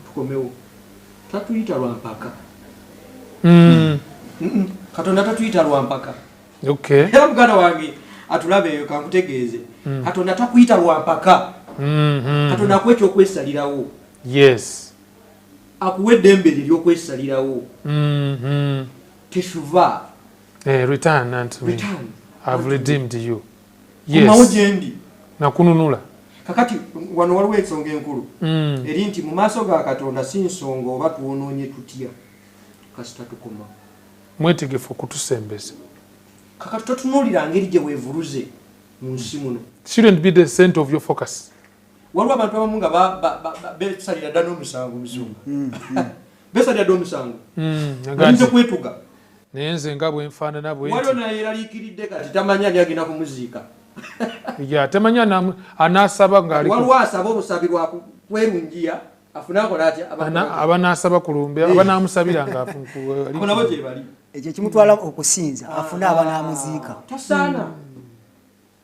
Tukomewo. Tatuyita lwa mpaka. Katonda tatuyita lwa mpaka. Okay. Era muganda wange atulaba eyo kankutegeeze. Katonda takuyita lwa mpaka. Katonda akuwa ekyokwesalirawo. Yes. Akuwa eddembe lye ery'okwesalirawo. Teshuva. Return unto me. Return. I've redeemed you. Yes. Komawo gye ndi. Nakununula. Kakati wano waliwo ensonga enkulu. Eri nti mu maaso ga Katonda si nsonga oba twonoonye tutya. Kasita tukoma. Mwetegefu okutusembeza. Kakati totunuulira ngeri gye weevuluze mu nsi muno. Shouldn't be the center of your focus. Waliwo abantu abamu nga beesalira dda n'omusango musumba. Beesalira dda omusango. Bayinza okwetuga. Naye nze nga bwe nfaanana bwe nti. Waliwo nayeeraliikiridde kati tamanyi ani agenda kumuziika. Ya, tamanyi anaasaba ng'ali ku- Waliwo asaba obusabi lwa kwerungiya, afune akola atya? Abanaasaba ku lumbe, abanaamusabira ng'afu- Abo nabo gye bali. Ekyo kimutwala okusinza, afune abanaamuziika. Tasaana.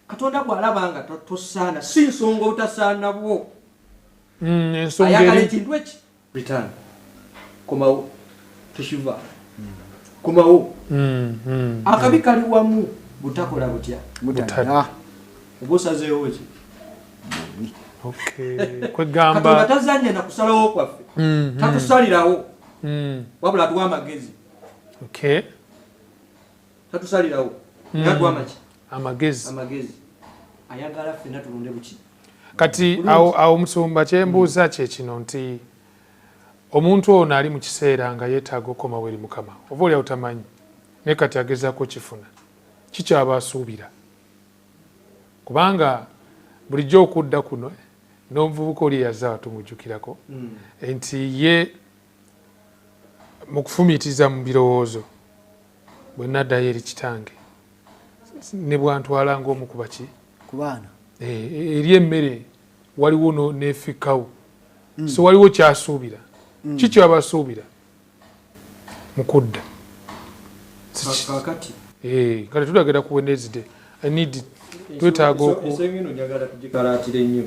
Katonda bw'alaba nga tosaana, si nsonga obutasaana bwo. Ensonga Ayagala eri- ekintu eki? Return. Komawo. Teshuva. Komawo. Akabi kali wamu butakola butya? Butadda. Oba osazeewo ki? Okay. Kwegamba. Katonda tazannya na kusalawo kwaffe. Tatusalirawo. Wabula atuwa amagezi. Okay. Tatusalirawo. Atuwa amaki? Amagezi. Amagezi. Ayagala ffenna tulonde buki? Kati awo musumba kyembuuza kye kino nti omuntu ono ali mu kiseera nga yeetaaga okukomawo eri Mukama, oba oli awo tamanyi, naye kati agezaako kifuna, kikyaba asuubira? Kubanga bulijjo okudda kuno n'omuvubuka oli eyazza watumujjukirako nti ye mu kufumiitiriza mu birowoozo bwe naddayo eri kitange ne bwantwala ng'omu ku baki? Ku baana. Eri emmere waliwo n'efikkawo. So waliwo ky'asuubira. Ki ky'aba asuubira mu kudda? Kakati. Kale tulagera ku Wednesday. I need twetaaga oku- Ensonga eno njagala tugikalaatire nnyo.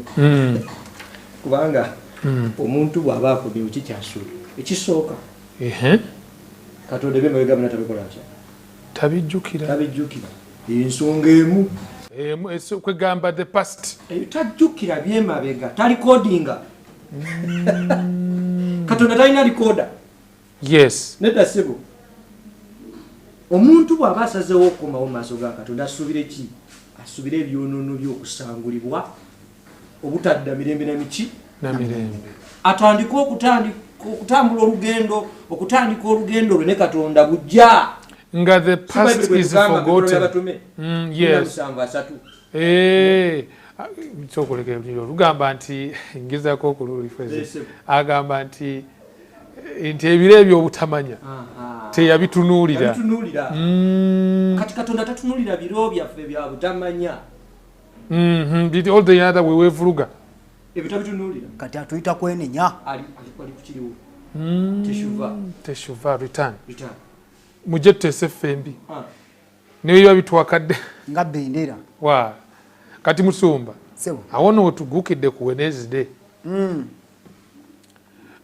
Kubanga omuntu bw'aba akomyewo ki ky'asuubira? Ekisooka. Katonda eby'emabega byonna tabikola atya? Tabijjukira. Tabijjukira. Ensonga emu. Kwegamba the past. Tajjukira by'emabega, talikodinga. Katonda talina likoda. Yes. Nedda ssebo. Omuntu bw'aba asazeewo okukomawo mu maaso ga Katonda asuubire ki? Asuubire ebyonoono by'okusangulibwa, obutadda mirembe na miki? Na mirembe. Atandike okutambula olugendo, okutandika olugendo lwe ne Katonda bujja. Nga the Si past Bible is bw'etugamba, forgotten. Bible y'abatume. Yes. Musanvu asatu. Kyokuleka ebyo lugamba nti ngezaako okululifeza. Yes. Agamba nti ebiro ebyo obutamanya teyabitunuulira. Yabitunuulira. Kati Katonda tatunuulira biro byaffe bya butamanya. Did all the other we weevuluga. Ebyo tabitunuulira. Kati atuyita kwenenya. Ali ku kiriwo. Teshuva. Teshuva, return. Return. Mujje tuteese ffembi. Ne biba bitwakadde. Nga bendera. Wa. Kati musumba. Sebo. Awo nno wetuggukidde ku Wednesday.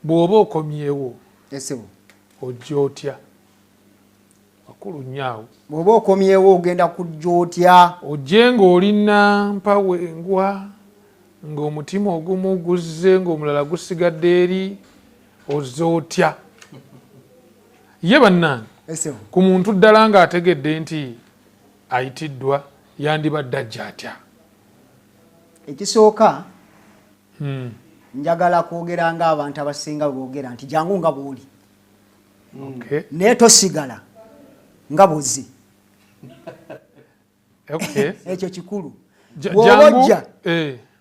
Bw'oba okomyewo. Sebo. Ojja otya? Wakulu nnyo awo. Bw'oba okomyewo ogenda kujja otya? Ojje ng'olina mpawengwa, Ng'omutima ogumu guzze ng'omulala gusigadde eri, ozze otya? Ye bannange, ku muntu ddala ng'ategedde nti ayitiddwa, yandibadde ajja atya? Ekisooka, njagala kwogera ng'abantu abasinga bwe boogera nti jangu nga bw'oli. Naye tosigala nga bw'ozze. Ekyo kikulu. Bw'oba ojja,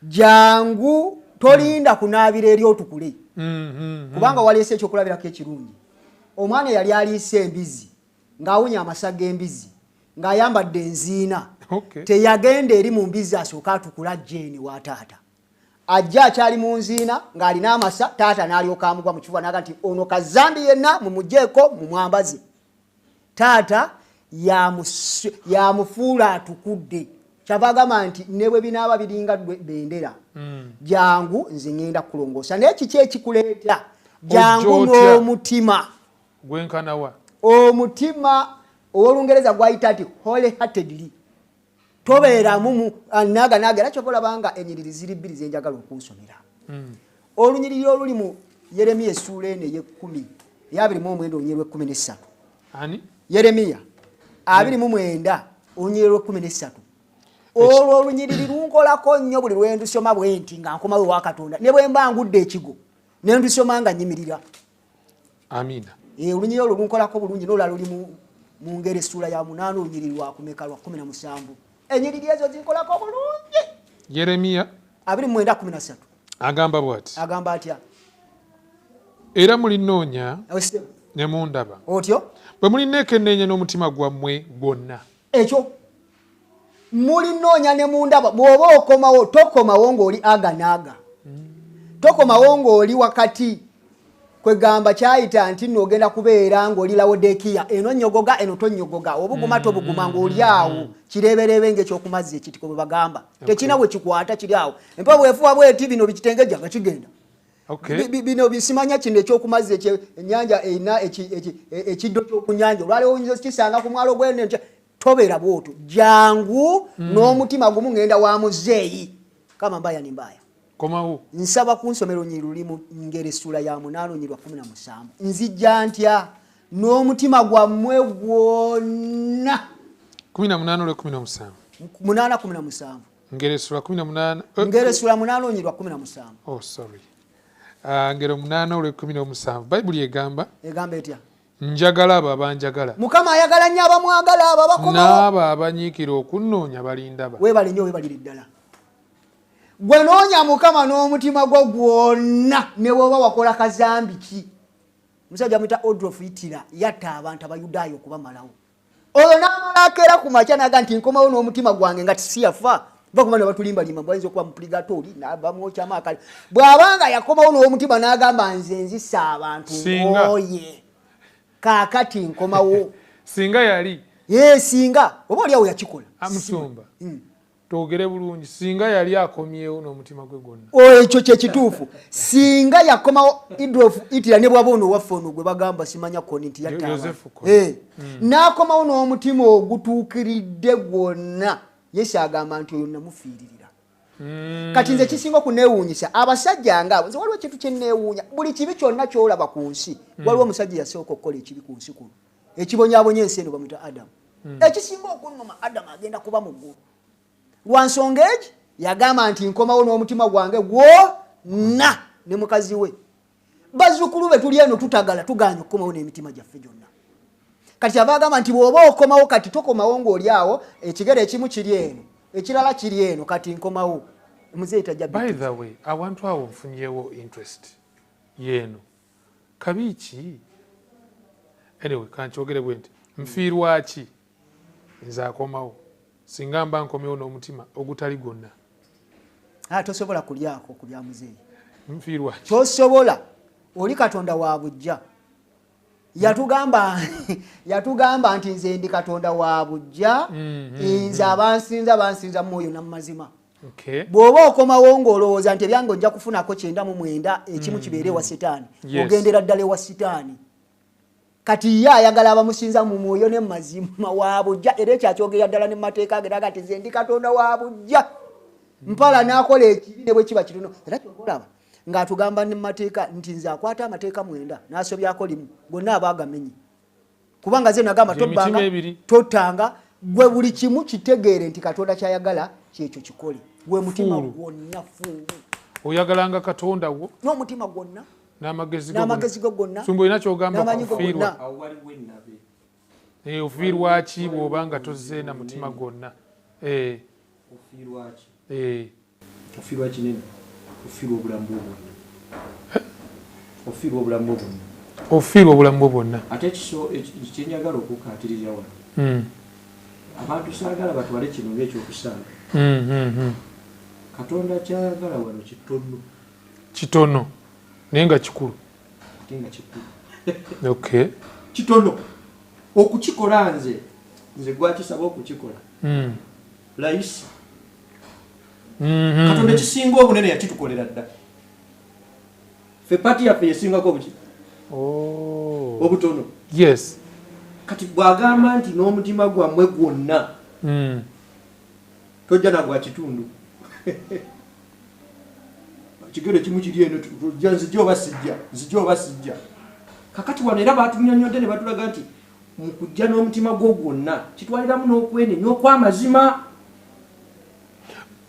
jangu, tolinda kunaabira eri otukule. Kubanga waleese ekyokulabirako ekirungi. Omwana eyali aliisa embizi ng'awunya amasa g'embizi ng'ayambadde enziina, teyagenda eri mu mbizi asooke atukule ajje eni wa taata. Ajja akyali mu nziina ng'alina amasa, taata n'alyoka amugwa mu kifuba n'agamba nti ono kazambi yenna mumuggyeko mumwambaze. Taata yamufuula atukudde. Kyava agamba nti ne bwe binaaba biringa bendera, jangu nze ŋŋenda kukulongoosa. Naye kiki ekikuleeta? Jangu n'omutima gwenkanawa. Omutima ow'Olungereza gwayita nti wholeheartedly. Tobeeramu naga naga, era kyova olaba nga ennyiriri ziri bbiri ze njagala okunsomera. Olunyiriri oluli mu Yeremiya essuula eno ey'ekkumi, ey'abiri mu omwenda olunyiriri lw'ekkumi n'essatu. Ani? Yeremiya 29 olunyiriri lw'ekkumi n'essatu. Olwo olunyiriri lunkolako nnyo buli lwe ndusoma bwe nti nga nkomawo ewa Katonda, ne bwe mba ngudde ekigo ne ndusoma nga nnyimirira. Amiina. Olunyiriri olwo lunkolako bulungi. N'olulala luli mu ngeri essuula ya 8 olunyiriri lwakumeka? Lwa 17. Ennyiriri ezo zinkolako bulungi. Yeremiya 29:13. Agamba bw'ati. Agamba atya? Era mulinoonya ne mundaba. Otyo? Bwe mulinneekenneenya n'omutima gwammwe gwonna. Ekyo mulinoonya ne mundaba. Bw'oba okomawo, tokomawo ng'oli aga n'aga. Tokomawo ng'oli wakati. Kwegamba kyayita nti nno ogenda kubeera ng'oli Lawodekiya, eno nnyogoga, eno tonnyogoga, obuguma tobuguma, ng'oli awo kireebereebe ng'ekyokumazzi ekitiko bwe bagamba. Tekirina bwe kikwata, kiri awo. Empewo bw'efuuwa bw'eti, bino bikitengejja nga kigenda. Bino bisimanya kino ekyokumazzi ennyanja erina ekiddo ky'oku nnyanja, olwaleero oyinza okukisanga ku mwalo gw'eno. Tobeera bw'otyo, jangu n'omutima gumu, ŋŋenda wa muzeeyi kama mbaya ni mbaya. Komawo. Nsaba kunsomera olunyiriri luli mu Ngero essuula ya 8 olunyiriri lwa 17. Nzijja ntya n'omutima gwammwe gwonna? 18 olw'ekumi n'omusanvu. 8:17. Ngero essula 18. Ngero essula 8 olunyiriri lwa 17. Oh, sorry. Ngero 8 olw'ekkumi n'omusanvu, Bayibuli egamba. Egamba etya? Njagala abo abanjagala. Mukama ayagala nnyo abamwagala, abo abakomawo. N'abo abanyiikira okunnoonya balindaba. Weebale nnyo, weebalire ddala. Gwe noonya Mukama n'omutima gwo gwonna, ne bw'oba wakola kazambi ki. Omusajja amuyita Adolf Hitler yatta abantu Abayudaaya okubamalawo. Olwo n'amala akeera ku makya n'agamba nti nkomawo n'omutima gwange nga siyafa. Bakuma ne batulimbalimba bayinza okuba mu purigatori bamwokyamu akale. Bw'aba nga yakomawo n'omutima n'agamba nze nzisa abantu nkooye, kaakati nkomawo. Singa yali. Ye singa oba oli awo yakikola. Amusumba. Twogere bulungi, singa yali akomyewo n'omutima gwe gwonna. Ekyo kyekituufu. Singa yakomawo Adolf Hitler, ne bwaba ono owaffe ono gwe bagamba simanya Kony nti yatta abantu, n'akomawo n'omutima ogutuukiridde gwonna, Yesu agamba nti oyo namufiiririra. Kati nze kisinga okuneewuunyisa abasajja ngaabo, nze waliwo ekintu kye neewuunya. Buli kibi kyonna ky'olaba ku nsi, waliwo omusajja yasooka okukola ekibi ku nsi kuno ekibonyaabonya ensi eno, bamuyita Adamu. Ekisinga okunnuma, Adamu agenda kuba mu ggulu lwa nsonga egi yagamba nti nkomawo n'omutima gwange gwonna ne mukazi we. Bazzukulu be tuli eno tutagala, tugaanye okukomawo n'emitima gyaffe gyonna. Kati ava agamba nti bw'oba okomawo kati tokomawo ng'oli awo ekigere ekimu kiri eno, ekirala kiri eno, kati nkomawo. Omuzeeyi tajja. By the way, awantu awo nfunyewo interest yeeno. Kabi ki? Anyway, kankyogere bwe nti, nfiirwa ki nze akomawo singa mba nkomyewo n'omutima ogutali gwonna? Tosobola kulyako ku bya muzeeyi. Nfiirwa ki? Tosobola. Oli Katonda wa bujja. Yatugamba nti nze ndi Katonda wa bujja, nze abansinza bansinza mwoyo namumazima. Bw'oba okomawo ng'olowooza nti ebyange ojja kufunako 99, ekimu kibeere ewa Sitaani, ogendera ddala ewa Sitaani. Kati ye ayagala abamusinza mu mwoyo ne mazima, wa bujja. Era ekyo akyogerera ddala ne mu mateeka ge, naga nti nze ndi Katonda wa bujja. Mpala n'akola ekibi ne bwe kiba kitono. Era kyova olaba ng'atugamba ne mu mateeka nti nze akwata amateeka 9 n'asobyako limu, gonna aba agamenye. Kubanga ze nagamba tobbanga, tottanga, gwe buli kimu kitegeere nti Katonda ky'ayagala kyekyo kikole. Gwe mutima gwonna fuulu. Oyagalanga Katonda wo n'omutima gwonna n'amagezi go gonna. Sumba olina ky'ogamba kufiirwa. Ofiirwa ki bw'oba nga tozze na mutima gwonna? Ofiirwa ki? Ofiirwa kinene. Ofiirwa obulamu bwo bwonna. Ofiirwa obulamu bwo bwonna. Ofiirwa obulamu bwo bwonna. Ate kye njagala okukkaatiriza wano. Abantu saagala batwale kino ng'ekyokusaaga. Katonda ky'ayagala wano kitono. Kitono naye nga kikulu. Ate nga kikulu. Okay. Kitono. Okukikola nze gwakisaba okukikola. Layisi. Katonda ekisinga obunene yakitukolera dda. Ffe pati yaffe yesingako obuki? Obutono. Yes. Kati bw'agamba nti n'omutima gwammwe gwonna tojja na gwa kitundu. Ekigere kimu kiri eno, tojja nzijja oba sijja, nzijja oba sijja. Kakati wano era batunyonnyodde ne batulaga nti mu kujja n'omutima gwo gwonna kitwaliramu n'okwenenya okw'amazima.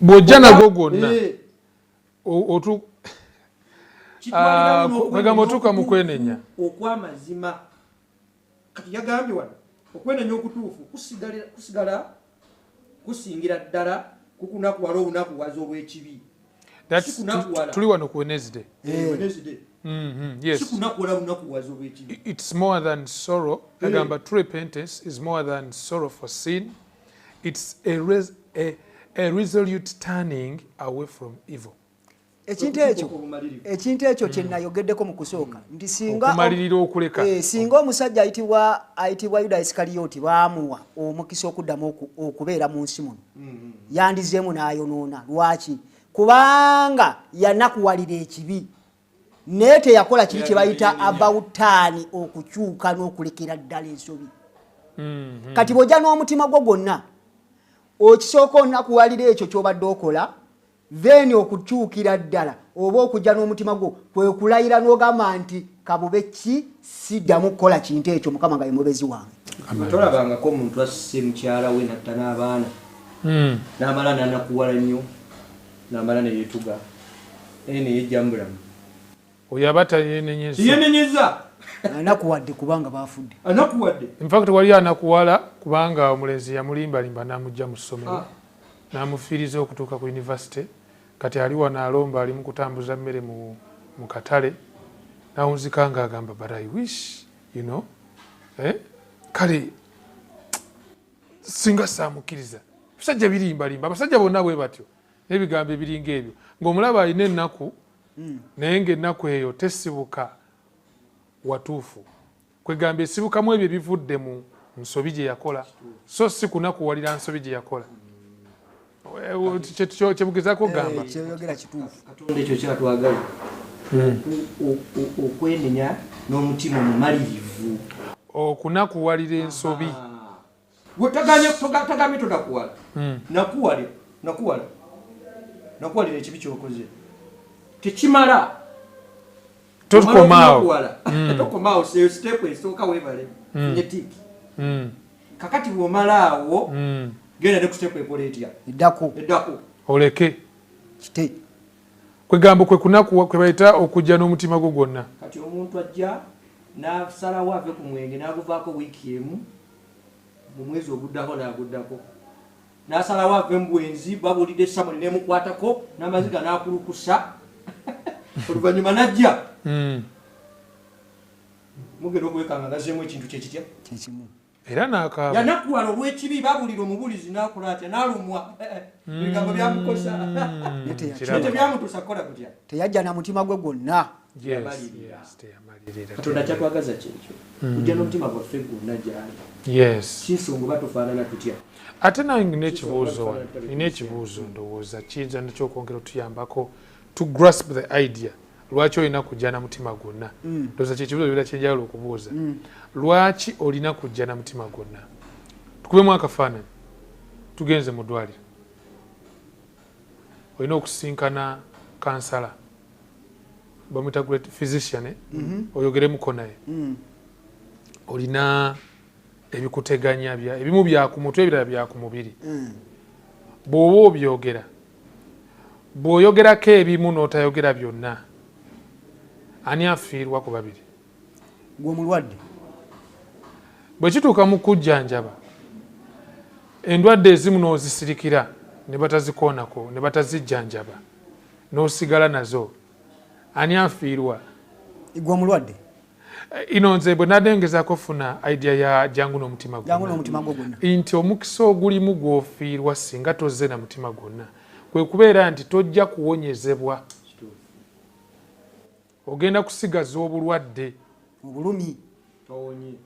Bw'ojja nagwo gwonna kwegamba otuuka mu kwenenya okw'amazima. Kati yagambye wano okwenenya okutuufu kusigala kusingira ddala kukunakuwala obunakuwaza obw'ekibi. Tuli wano ku Wednesday. Wednesday. Yes. Sikunakuwala bunakuwaza obw'ekibi. It's more than sorrow. Agamba true repentance is more than sorrow for sin. It's a resolute turning away from evil. Ekintu ekyo kye nayogeddeko mu kusooka nti singa okumalirira okuleka. Singa omusajja ayitibwa Yuda Isikariyoti baamuwa omukisa okuddamu okubeera mu nsi muno, yandizeemu n'ayonoona. Lwaki? Kubanga yanakuwalira ekibi naye teyakola kiri kye bayita about turn, okukyuka n'okulekera ddala ensobi. Kati bw'ojja n'omutima gwo gwonna okisooka onakuwalira ekyo ky'obadde okola, then okukyukira ddala oba okujja n'omutima gwo kwe kulayira n'ogamba nti kabube ki siddamu kukola kintu ekyo, Mukama nga ye mubezi wange. Tolabangako omuntu asse mukyala we n'atta n'abaana n'amala n'anakuwala nnyo n'amala ne yeetuga naye ne yejja mu bulamu. Oyo aba tayenenyeza. Yenenyeza. Anakuwadde kubanga bafudde. Anakuwadde. In fact wali anakuwala kubanga omulenzi yamulimbalimba n'amugja mu ssomero. N'amufiiriza okutuuka ku university. Kati ali wano alomba ali mu kutambuza mmere mu katale. N'awunzika ng'agamba but I wish, you know. Kale singa saamukkiriza. Abasajja birimbalimba, abasajja bonna bwe batyo. N'ebigambo ebiringa ebyo. Ng'omulaba alina ennaku, naye ng'ennaku eyo tesibuka watuufu. Kwegamba esibukamu ebyo ebivudde mu nsobi gye yakola, so si kunakuwalira nsobi gye yakola. Kyemugezaako okugamba. Kyeyogera kituufu. Katonda ekyo kyatwagala. Okwenenya n'omutima omumalirivu. Okunakuwalira ensobi. Gwe tagambye tonakuwala. Nakuwalira ekibi ky'okoze. Tekimala. Tokomaawo. Tokomaawo, eyo step esooka weebale. Funye tick. Kakati bw'omala awo, genda ne ku step ekola etya? Eddako. Eddako. Oleke. Kite. Kwegamba kwe kunakuwa kwe bayita okujja n'omutima gwo gwonna. Kati omuntu ajja n'asalawo ave ku mwenge n'aguvaako wiiki emu, mu mwezi oguddako n'aguddako. N'asalawo ave mu bwenzi, babuulidde Samoni n'emukwatako, n'amaziga n'akulukusa. Oluvannyuma n'ajja. Mugenda okwekanga ngazzeemu ekintu kye kitya? Kye kimu. Era n'akaaba. Yanakuwala olw'ekibi, babuulira omubuulizi n'akola atya? N'alumwa. Ebigambo byamukosa. Naye tebyamutuusa kukola kutya? Teyajja na mutima gwe gwonna. Teyamalirira. Katonda kyatwagaza kyekyo. Kujja n'omutima gwaffe gwonna gy'ali. Yes. Si nsonga oba tufaanana tutya. Ate nange nina ekibuuzo wano. Nina ekibuuzo ndowooza kiyinza nakyo okwongera otuyambako to grasp the idea. Lwaki olina kujja na mutima gwonna? Ndowooza kye kibuuzo kibeera kyenjawulo okubuuza. Lwaki olina kujja na mutima gwonna? Tukubemu akafaananyi. Tugenze mu ddwaliro. Olina okusinkana kansala, bamwita great physician, eh? Oyogeremuko naye. Olina ebikuteganya bya ebimu bya ku mutwe, ebirala bya ku mubiri. Bw'oba obyogera, bw'oyogerako ebimu n'otayogera byonna, ani afiirwa ku babiri? Gwe omulwadde. Bwe kituuka mu kujjanjaba endwadde ezimu n'ozisirikira ne batazikoonako ne batazijjanjaba n'osigala nazo, ani afiirwa? Gwe omulwadde. Ino nze bwe nadde ngezaako ofuna idea ya jangu n'omutima Jangu n'omutima gwo gwonna. Nti omukisa ogulimu gw'ofiirwa singa tozze na mutima gwonna kwe kubeera nti tojja kuwonyezebwa, ogenda kusigaza obulwadde. Obulumi.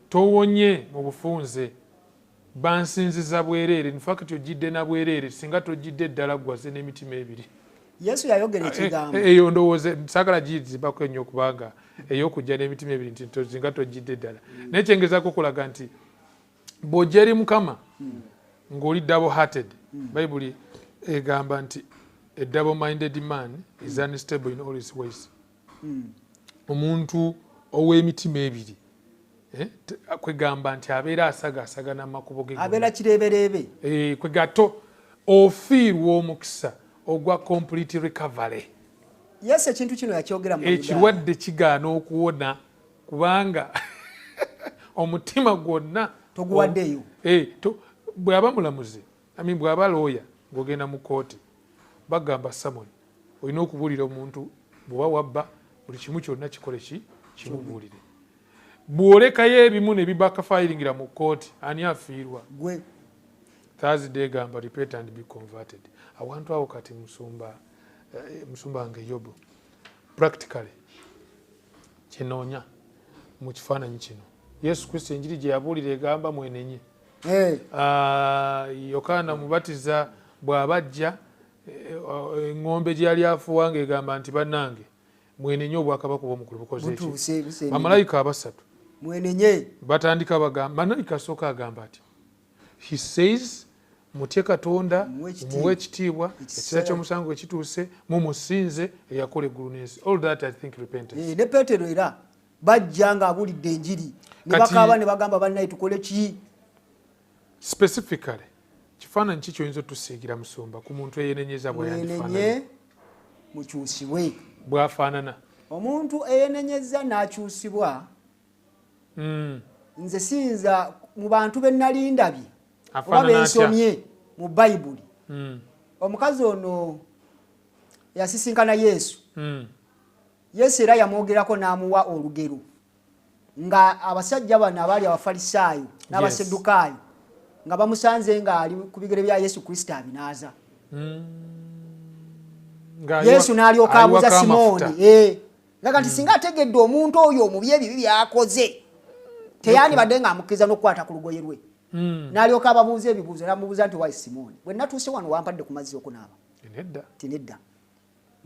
Towonye mu bufunze. Bansinziza bwereere. In fact ojjidde na bwereere, singa tojjidde ddala gwaze n'emitima ebiri. Yesu yayogera ekigambo. Eyo ndowooza saagala gizimbako ennyo, kubanga ey'okujja n'emitima ebiri nti singa tojjidde ddala, naye kyengezaako okulaga nti bw'ojja eri Mukama ng'oli double hearted, Bayibuli egamba nti a double minded man is unstable in all his ways. Omuntu ow'emitima ebiri, kwegamba nti abeera asagaasagana mu makubo ge. Abeera kireebereebe. Kwegato ofiirwa omukisa ogwa complete recovery. Yesu ekintu kino yakyogera mu Ekirwadde kigaana okuwona kubanga omutima gwonna toguwaddeeyo. Bw'aba mulamuzi, I mean, bw'aba looya ng'ogenda mu kooti, bagamba summon, olina okubuulira omuntu bw'oba wabba, buli kimu kyonna kikole ki kimubuulire. Bw'olekayo ebimu ne bibakafayiringira mu kooti, ani afiirwa? Gwe. Thursday egamba repent and be converted. Awantu awo kati musumba, musumba wange Yobo, practically kinoonya mu kifaananyi kino Yesu Kristo enjiri gye yabuulira egamba mwenenye. Ah, Yokaana Mubatiza bw'aba ajja, eŋŋombe gye yali afuuwa ng'egamba nti bannange mwenenye, obwakabaka obwomukulu bukoze eki? Butuuse, busembedde. Bamalayika abasatu Mwenenye. Batandika bagamba, malayika asooka agamba ati, he says, mutye Katonda, Muwe ekitiibwa. Muwe ekitiibwa, ekiseera ky'omusango ekituuse, mumusinze eyakola eggulu n'ensi. All that, I think, repentance. Ne Peetero era bajja ng'abuulidde enjiri ne bakaaba ne bagamba, bannaye tukole ki? Specifically, kifaananyi ki kyoyinza otusiigira, musumba, ku muntu eyenenyeza bweyandifaanana? Mwenenye, mukyusibwe. Bwafaanana? Omuntu eyenenyeza n'akyusibwa, nze siyinza mu bantu be nali ndabye oba Afaanana atya? bensomye mu Bayibuli, omukazi ono yasisinkana Yesu, Yesu era yamwogerako n'amuwa olugero nga abasajja bano abaali Abafalisaayo n'Abaseddukaayo nga bamusanze ng'ali ku bigere bya Yesu Kristo abinaaza. Nga Yesu n'alyoka abuuza ayiwako Simooni amafuta. Nga nti singa ategedde omuntu oyo omubi ebibi byakoze, teyandibadde ng'amukkiriza n'okukwata ku lugoye lwe. N'alyoka ababuuza ebibuuzo, n'amubuuza nti, "Wayi Simooni, bwe natuuse wano wampadde ku mazzi okunaaba?" Nedda. Ti nedda.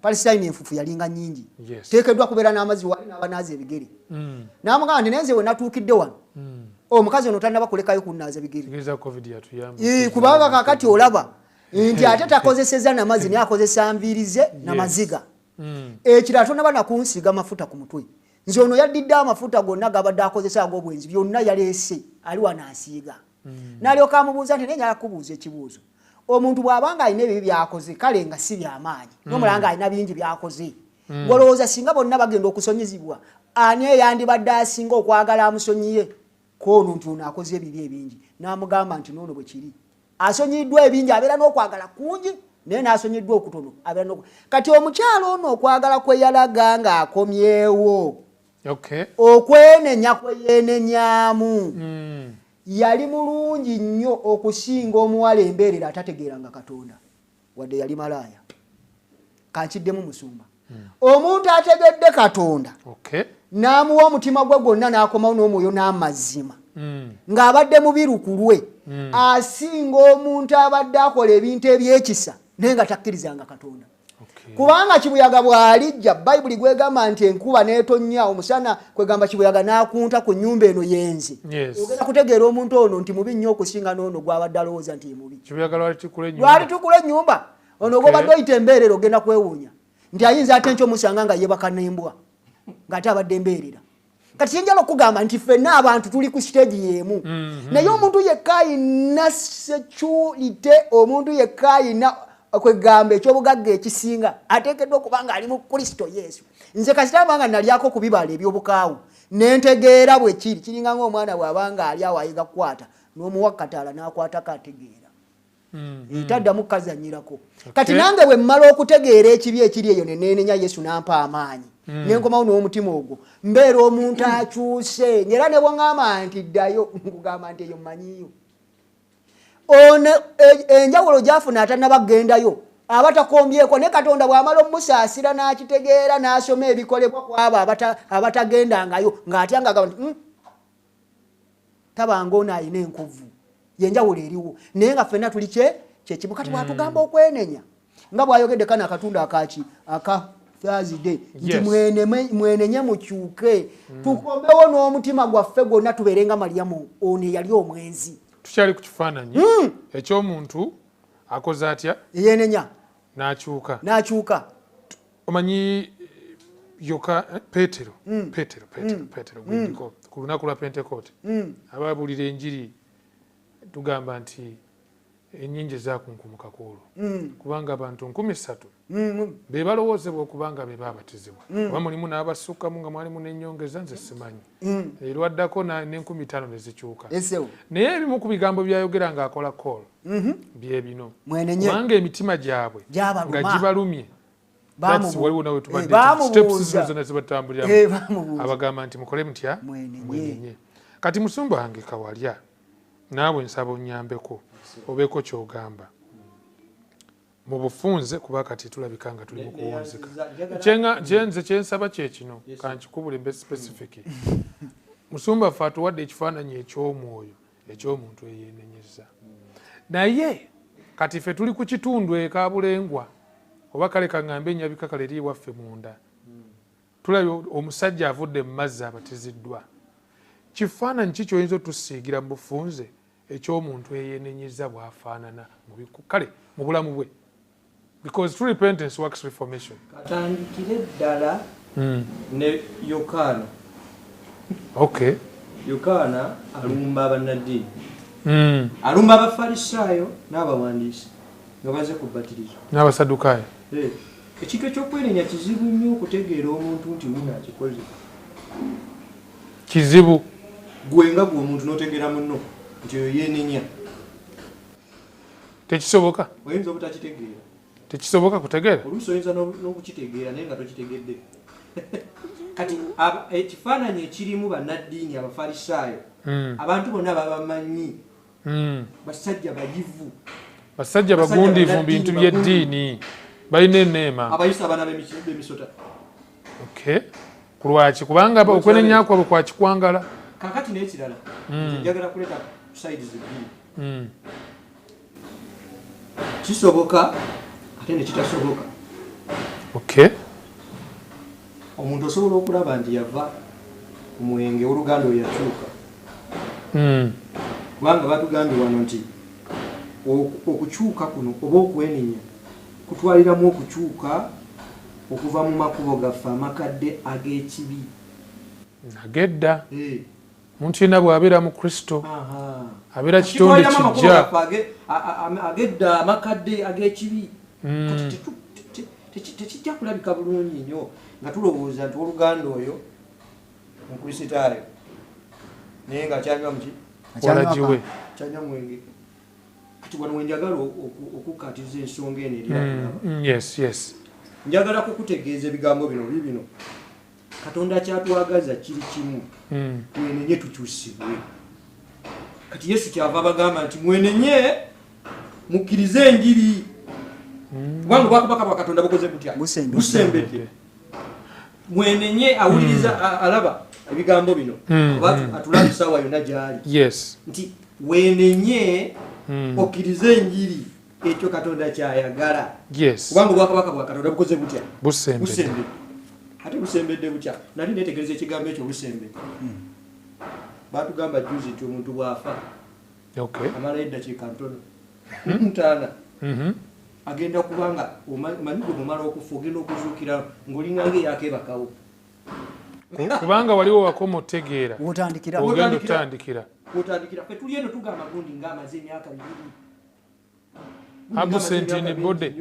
Palesitayini enfufu yalinga nnyingi, teekeddwa kubeera n'amazzi wali n'abanaaza ebigere. N'amugamba nti, "Naye nze we natuukidde wano, omukazi ono tannaba kulekayo kunnaaza bigere." Tegeeza COVID yatuyamba. Kubanga kakati olaba nti ate takozeseza namazzi, naye akozesa nviiri ze namaziga. Ekirala, tonaba nakunsiiga mafuta ku mutwe. Nze ono yaddidde amafuta gonna gabadde akozesa ag'obwenzi, byonna yaleese, ali wano ansiiga. N'alyoka amubuuza nti, "Naye njagala kubuuza ekibuuzo. Omuntu bw'aba nga alina ebibi by'akoze, kale nga si byamaanyi, n'omulala nga alina bingi by'akoze, golowooza singa bonna bagenda okusonyizibwa, ani eyandibadde asinga okwagala amusonyiye koono nti ono akoze ebibi ebingi?" N'amugamba nti, "Noono bwe kiri, asonyiyiddwa ebingi abeera n'okwagala kungi, naye n'asonyiddwa okutono abeera n'oku." Kati omukyalo ono okwagala kwe yalaga ng'akomyewo, okwenenya kwe yeenenyaamu, yali mulungi nnyo okusinga omuwala embeerera atategeeranga Katonda wadde yali malaaya. Kankiddemu, musumba, omuntu ategedde Katonda n'amuwa omutima gwe gwonna n'akomawo n'omwoyo n'amazima ng'abadde mubiru ku lwe, asinga omuntu abadde akola ebintu ebyekisa naye nga takkirizanga Katonda. Kubanga kibuyaga bw'alijja, Bayibuli gwegamba nti enkuba n'etonnya, omusana, kwegamba kibuyaga n'akunta ku nnyumba eno yenze, ogenda kutegeera omuntu ono nti mubi nnyo okusinga n'ono gw'abadde alowooza nti ye mubi. Kibuyaga lwali tikula ennyumba. Lwali tukula ennyumba. Ono gw'obadde oyita embeerera ogenda kwewuunya nti ayinza ate nkyo omusanga nga yeebaka n'embwa ng'ate abadde embeerera. Kati kyenjala okugamba nti ffenna abantu tuli ku siteegi y'emu, naye omuntu yekka ayina security, omuntu yekka ayina kwegamba ekyobugagga ekisinga ateekeddwa okuba nga ali mu Kristo Yesu. Nze kasita mba nga nalyako ku bibala eby'obukaawu nentegeera bwe kiri, kiringa ng'omwana bw'aba nga ali awo ayiga kukwata n'omuwa kataala n'akwatako ategeera, taddamu kukazannyirako. Kati nange bwe mmala okutegeera ekibi ekiri eyo ne neenenya, Yesu n'ampa amaanyi, ne nkomawo n'omutima ogwo, mbeera omuntu akyuse. Era ne bw'ŋŋamba nti ddayo, nkugamba nti eyo mmanyiyo. Ono enjawulo gy'afuna atannaba kugendayo aba takombyeko ne Katonda bw'amala omusaasira n'akitegeera n'asoma ebikolebwa ku abo abatagendangayo ng'atya ng'agamba nti tabanga ono alina enkovu. Yenjawulo eriwo, naye nga ffenna tuli kyekimu. Kati bw'atugamba okwenenya nga bw'ayogedde kano akatundu akaki aka Thursday nti mwenenye mukyuke, tukomewo n'omutima gwaffe gwonna, tubeere nga Mariyamu ono eyali omwenzi. Tukyali ku kifaananyi eky'omuntu akoze atya? Eyenenya. N'akyuka. N'akyuka. Omanyi yoka Petero, Petero, Petero, Petero gwendiko ku lunaku lwa Pentekote ababuulira enjiri tugamba nti ennyingi ezaakunkumuka ku olwo, kubanga abantu 3,000 be balowoozebwa okuba nga be baabatizibwa, oba mulimu n'abasukkamu nga mwalimu n'ennyongeza, nze simanyi. Erwaddako n'5,000 ne zikyuka. Naye ebimu ku bigambo byayogera ng'akola call bye bino, kubanga emitima gyabwe nga gibalumye, waliwo nawe tubadde steps zino zonna zibatambuliramu, abagamba nti mukole mutya? Mwenenye. Kati musumba wange Kawalya, naawe nsaba onnyambeko obeeko kyogamba mu bufunze, kuba kati tulabika nga tuli mu kuwunzika. Nze kyensaba kye kino, kankikubule mbe specific. Musumba ffe atuwadde ekifaananyi eky'omwoyo eky'omuntu eyeenenyeza, naye kati ffe tuli ku kitundu ekabulengwa, oba kale kaŋŋambe enyabika kale eri ewaffe munda, tulabye omusajja avudde mu mazzi abatiziddwa. Kifaananyi ki kyoyinza otusiigira mu bufunze eky'omuntu eyeenenyeza bw'afaanana kale mu bulamu bwe? Because true repentance works reformation. Katandikire ddala ne Yokaana. Yokaana alumba abannaddiini, alumba Abafalisaayo n'abawandiisi nga baze kubatirizo. N'Abasadukaayo. Ekintu ekyokwenenya kizibu nnyo okutegeera omuntu nti wuno akikoze. Kizibu. Gwe nga gwe omuntu n'otegeera munno nti oyo yeenenya. Tekisoboka. Oyinza obutakitegeera. Tekisoboka kutegeera. Oluusi oyinza n'okukitegeera naye nga tokitegedde. Kati ekifaananyi ekirimu bannaddiini Abafalisaayo, abantu bonna babamanyi, basajja bayivu, basajja bagundiivu mu bintu by'eddiini, balina eneema, abayisa abaana b'emisota. Okay, kulwaki? Kubanga okwenenya kwabwe kwakikwangala. Kakati n'ekirala, njagala kuleeta sides bbiri. Kisoboka ate ne kitasoboka. Omuntu osobola okulaba nti yava ku mwenge, oluganda oyo yakyuka, kubanga batugambye wano nti okukyuka kuno oba okwenenya kutwaliramu okukyuka okuva mu makubo gaffe amakadde ag'ekibi. Agedda. Omuntu yenna bw'abeera mu Kristo abeera kitonde kijja. Agedda amakadde ag'ekibi. Kati tekijja kulabika bulungi nnyo nga tulowooza nti oluganda oyo Mukristaayo naye nga akyanywa muki? Walagiwe. Kyanywa mwenge. Kati wano wenjagala okukkatiriza ensonga eno eri akulaba. Yes. Njagala kukutegeeza ebigambo bino bibino. Katonda kyatwagaza kiri kimu, twenenye tukyusibwe. Kati Yesu kyava abagamba nti mwenenye mukkirize enjiri, kubanga obwakabaka bwa Katonda bukoze butya? Busembedde. Mwenenye. Awuliriza, alaba ebigambo bino, oba atulaba essaawa yonna gy'ali, nti wenenye okkirize enjiri, ekyo Katonda kyayagala, kubanga obwakabaka bwa Katonda bukoze butya? Busembedde. Ate busembedde butya? Nali netegereza ekigambo ekyo busembedde. Batugamba juzi nti omuntu bw'afa amalayo eddakiika ntono ntaana. Agenda kubanga omanyi gwe mumala okufa ogenda okuzuukira ng'olinga ng'eyakebakawo. Kubanga waliwo wakoma otegeera wotandikira ogenda otandikira wotandikira. Ffe tuli eno tugamba gundi ng'amaze emyaka 2 absent in body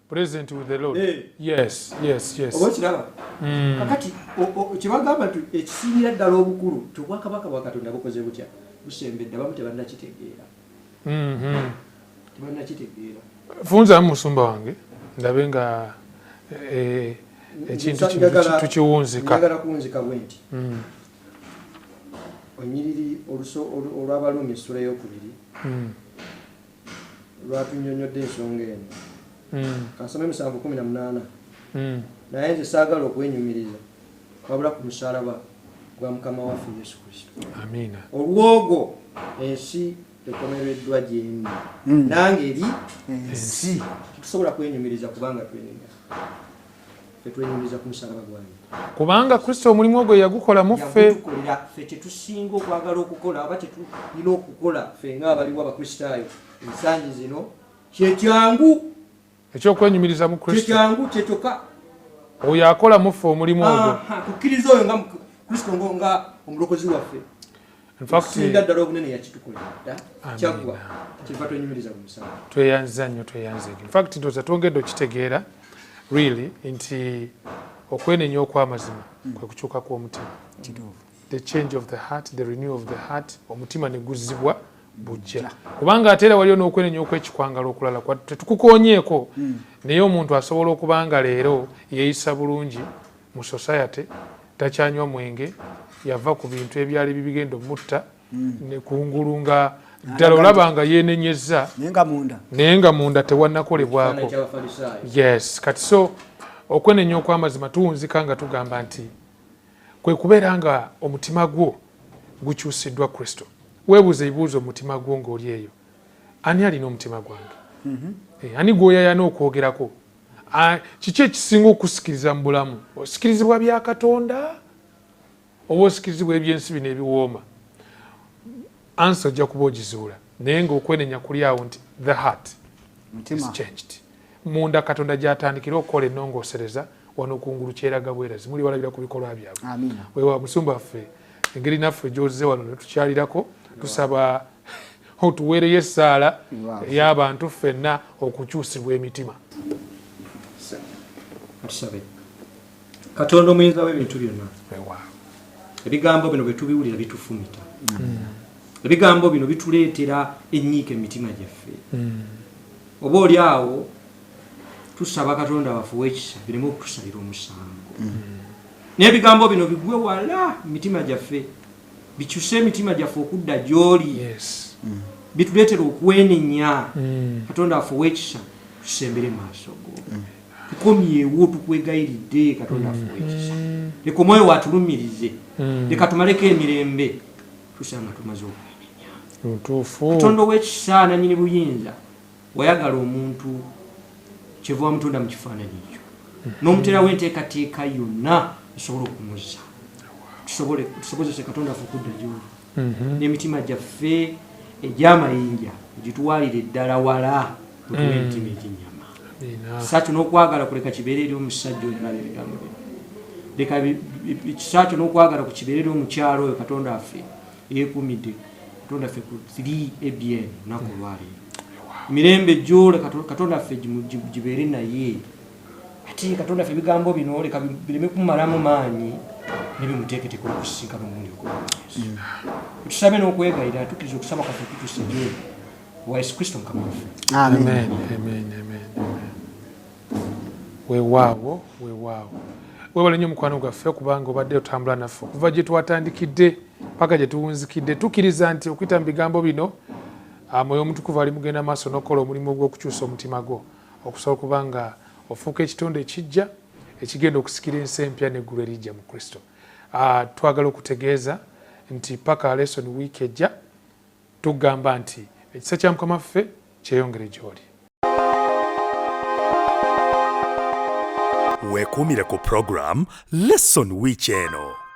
present with the Lord. Hey. Yes, yes, yes. Oba okiraba? Kakati kyebagamba nti ekisingira ddala obukulu ti obwakabaka bwa Katonda bukoze butya, busembedde. Abamu tebannakitegeera. Tebannakitegeera. Funzamu musumba wange ndabe nga ekintu kino tukiwunzika. Njagala kuwunzika bwe nti onyiriri olw'Abaluumi essula 2 lwatunyonyodde ensonga eno. Kansome 7:18. Naye nze saagala okwenyumiriza wabula ku musalaba gwa Mukama waffe Yesu Kristo. Amiina. Olw'ogwo ensi ekomereddwa gyendi nange eri ensi. Tetusobola kwenyumiriza kubanga twenenya. Ffe twenyumiriza ku musalaba gwange. Kubanga Kristo omulimu ogwo yagukola mu ffe. Yagutukolera ffe. Kyetusinga okwagala okukola oba kyetulina okukola ffe ng'abaliwo Abakristaayo ensangi zino kyekyangu Ekyokwenyumiriza mu Kristo. Kyekyangu kyekyokka. Oyo akola mu ffe omulimu ogwo. Kukkiriza oyo nga Kristo nga omulokozi waffe. In fact, singa ddala obunene yakitukolera dda kyaggwa kyeva twenyumiriza mu musalaba. Tweyanza nnyo, tweyanze. In fact, ndowooza twongedde okitegeera really nti okwenenya okw'amazima kwe kukyuka kw'omutima. The change of the heart, the renew of the heart, omutima ne guzzibwa bujja. Kubanga ate era waliyo n'okwenenya okw'ekikwangala okulala tetukukoonyeeko, naye omuntu asobola okuba nga leero yeeyisa bulungi mu society, takyanywa mwenge, yava ku bintu ebyali bibigenda omutta, ne kungulu nga ddala olaba nga yeenenyezza, naye nga munda tewannakolebwako. Yes, kati so okwenenya okw'amazima tuwunzika nga tugamba nti kwe kubeera nga omutima gwo gukyusiddwa Kristo. Weebuuze ebibuuzo omutima gwo ng'oli eyo, ani alina omutima gwange? Ani gw'oyayana okwogerako? Kiki ekisinga okusikiriza mu bulamu? Osikirizibwa bya Katonda oba osikirizibwa ebyensi bino ebiwooma? Ansa ojja kuba ogizuula, naye ng'okwenenya kuli awo nti the heart is changed. Munda Katonda gy'atandikira okukola ennongoosereza, wano kungulu kyeraga bwerazi, muli balabira ku bikolwa byabwe. Weewa musumba waffe, engeri naffe gy'ozze wano ne tukyalirako, tusaba otuweereyo essaala ey'abantu ffenna okukyusibwa emitima. Tusabe. Katonda omuyinza w'ebintu byonna, ebigambo bino bwe tubiwulira bitufumita. Ebigambo bino bituleetera ennyiike emitima gyaffe. Oba oli awo tusaba Katonda waffe ow'ekisa bireme okutusalira omusango. N'ebigambo bino bigwe wala mitima gyaffe, bikyuse emitima gyaffe okudda gy'oli. Bituleetera okwenenya. Katonda waffe ow'ekisa tusembere maaso go. Tukomyewo tukwegayiridde Katonda waffe ow'ekisa. Leka omwoyo watulumirize. Leka tumaleko emirembe tusanga tumaze okwenenya. Katonda ow'ekisa nannyini buyinza, wayagala omuntu kyeva wamutonda mu kifaananyi ekyo n'omuteerawo enteekateeka yonna esobola okumuzza. Tusobozese Katonda waffe okudda gy'oli n'emitima gyaffe egy'amayinja ogitwalire ddala wala otuwe emitima egy'ennyama. Kisa kyo n'okwagala kuleka kibeere eri omusajja oyo alaba ebigambo bino. Leka kisa kyo n'okwagala ku kibeere eri omukyalo oyo Katonda waffe yeekuumidde Katonda waffe ku 3 ABN olunaku olwaleero. Emirembe gyo leka Katonda waffe gibeere naye. Ate Katonda waffe ebigambo bino leka bireme kumumalamu maanyi ne bimuteeketeeka okusisinkana omulundi ogw'omu Yesu. Tusabe n'okwegayirira tukkiriza okusaba kwaffe kutuuse gy'oli. Wa Yesu Kristo Mukama waffe. Amen. Amen, amen, amen. Weewaawo, weewaawo. Weewale nnyo mukwano gwaffe kubanga obadde otambula naffe okuva gye twatandikidde paka gye tuwunzikidde. Tukkiriza nti okuyita mu bigambo bino Mwoyo Omutukuvu ali mugenda maaso n'okukola omulimu ogw'okukyusa omutima gwo okusobola okuba nga ofuuka ekitonde ekijja ekigenda okusikira ensi empya n'eggulu erijja mu Kristo. Twagala okutegeeza nti paka lesson week ejja tugamba nti ekisa kya Mukama waffe kyeyongere gy'oli. Weekuumire ku program Lesson Week eno.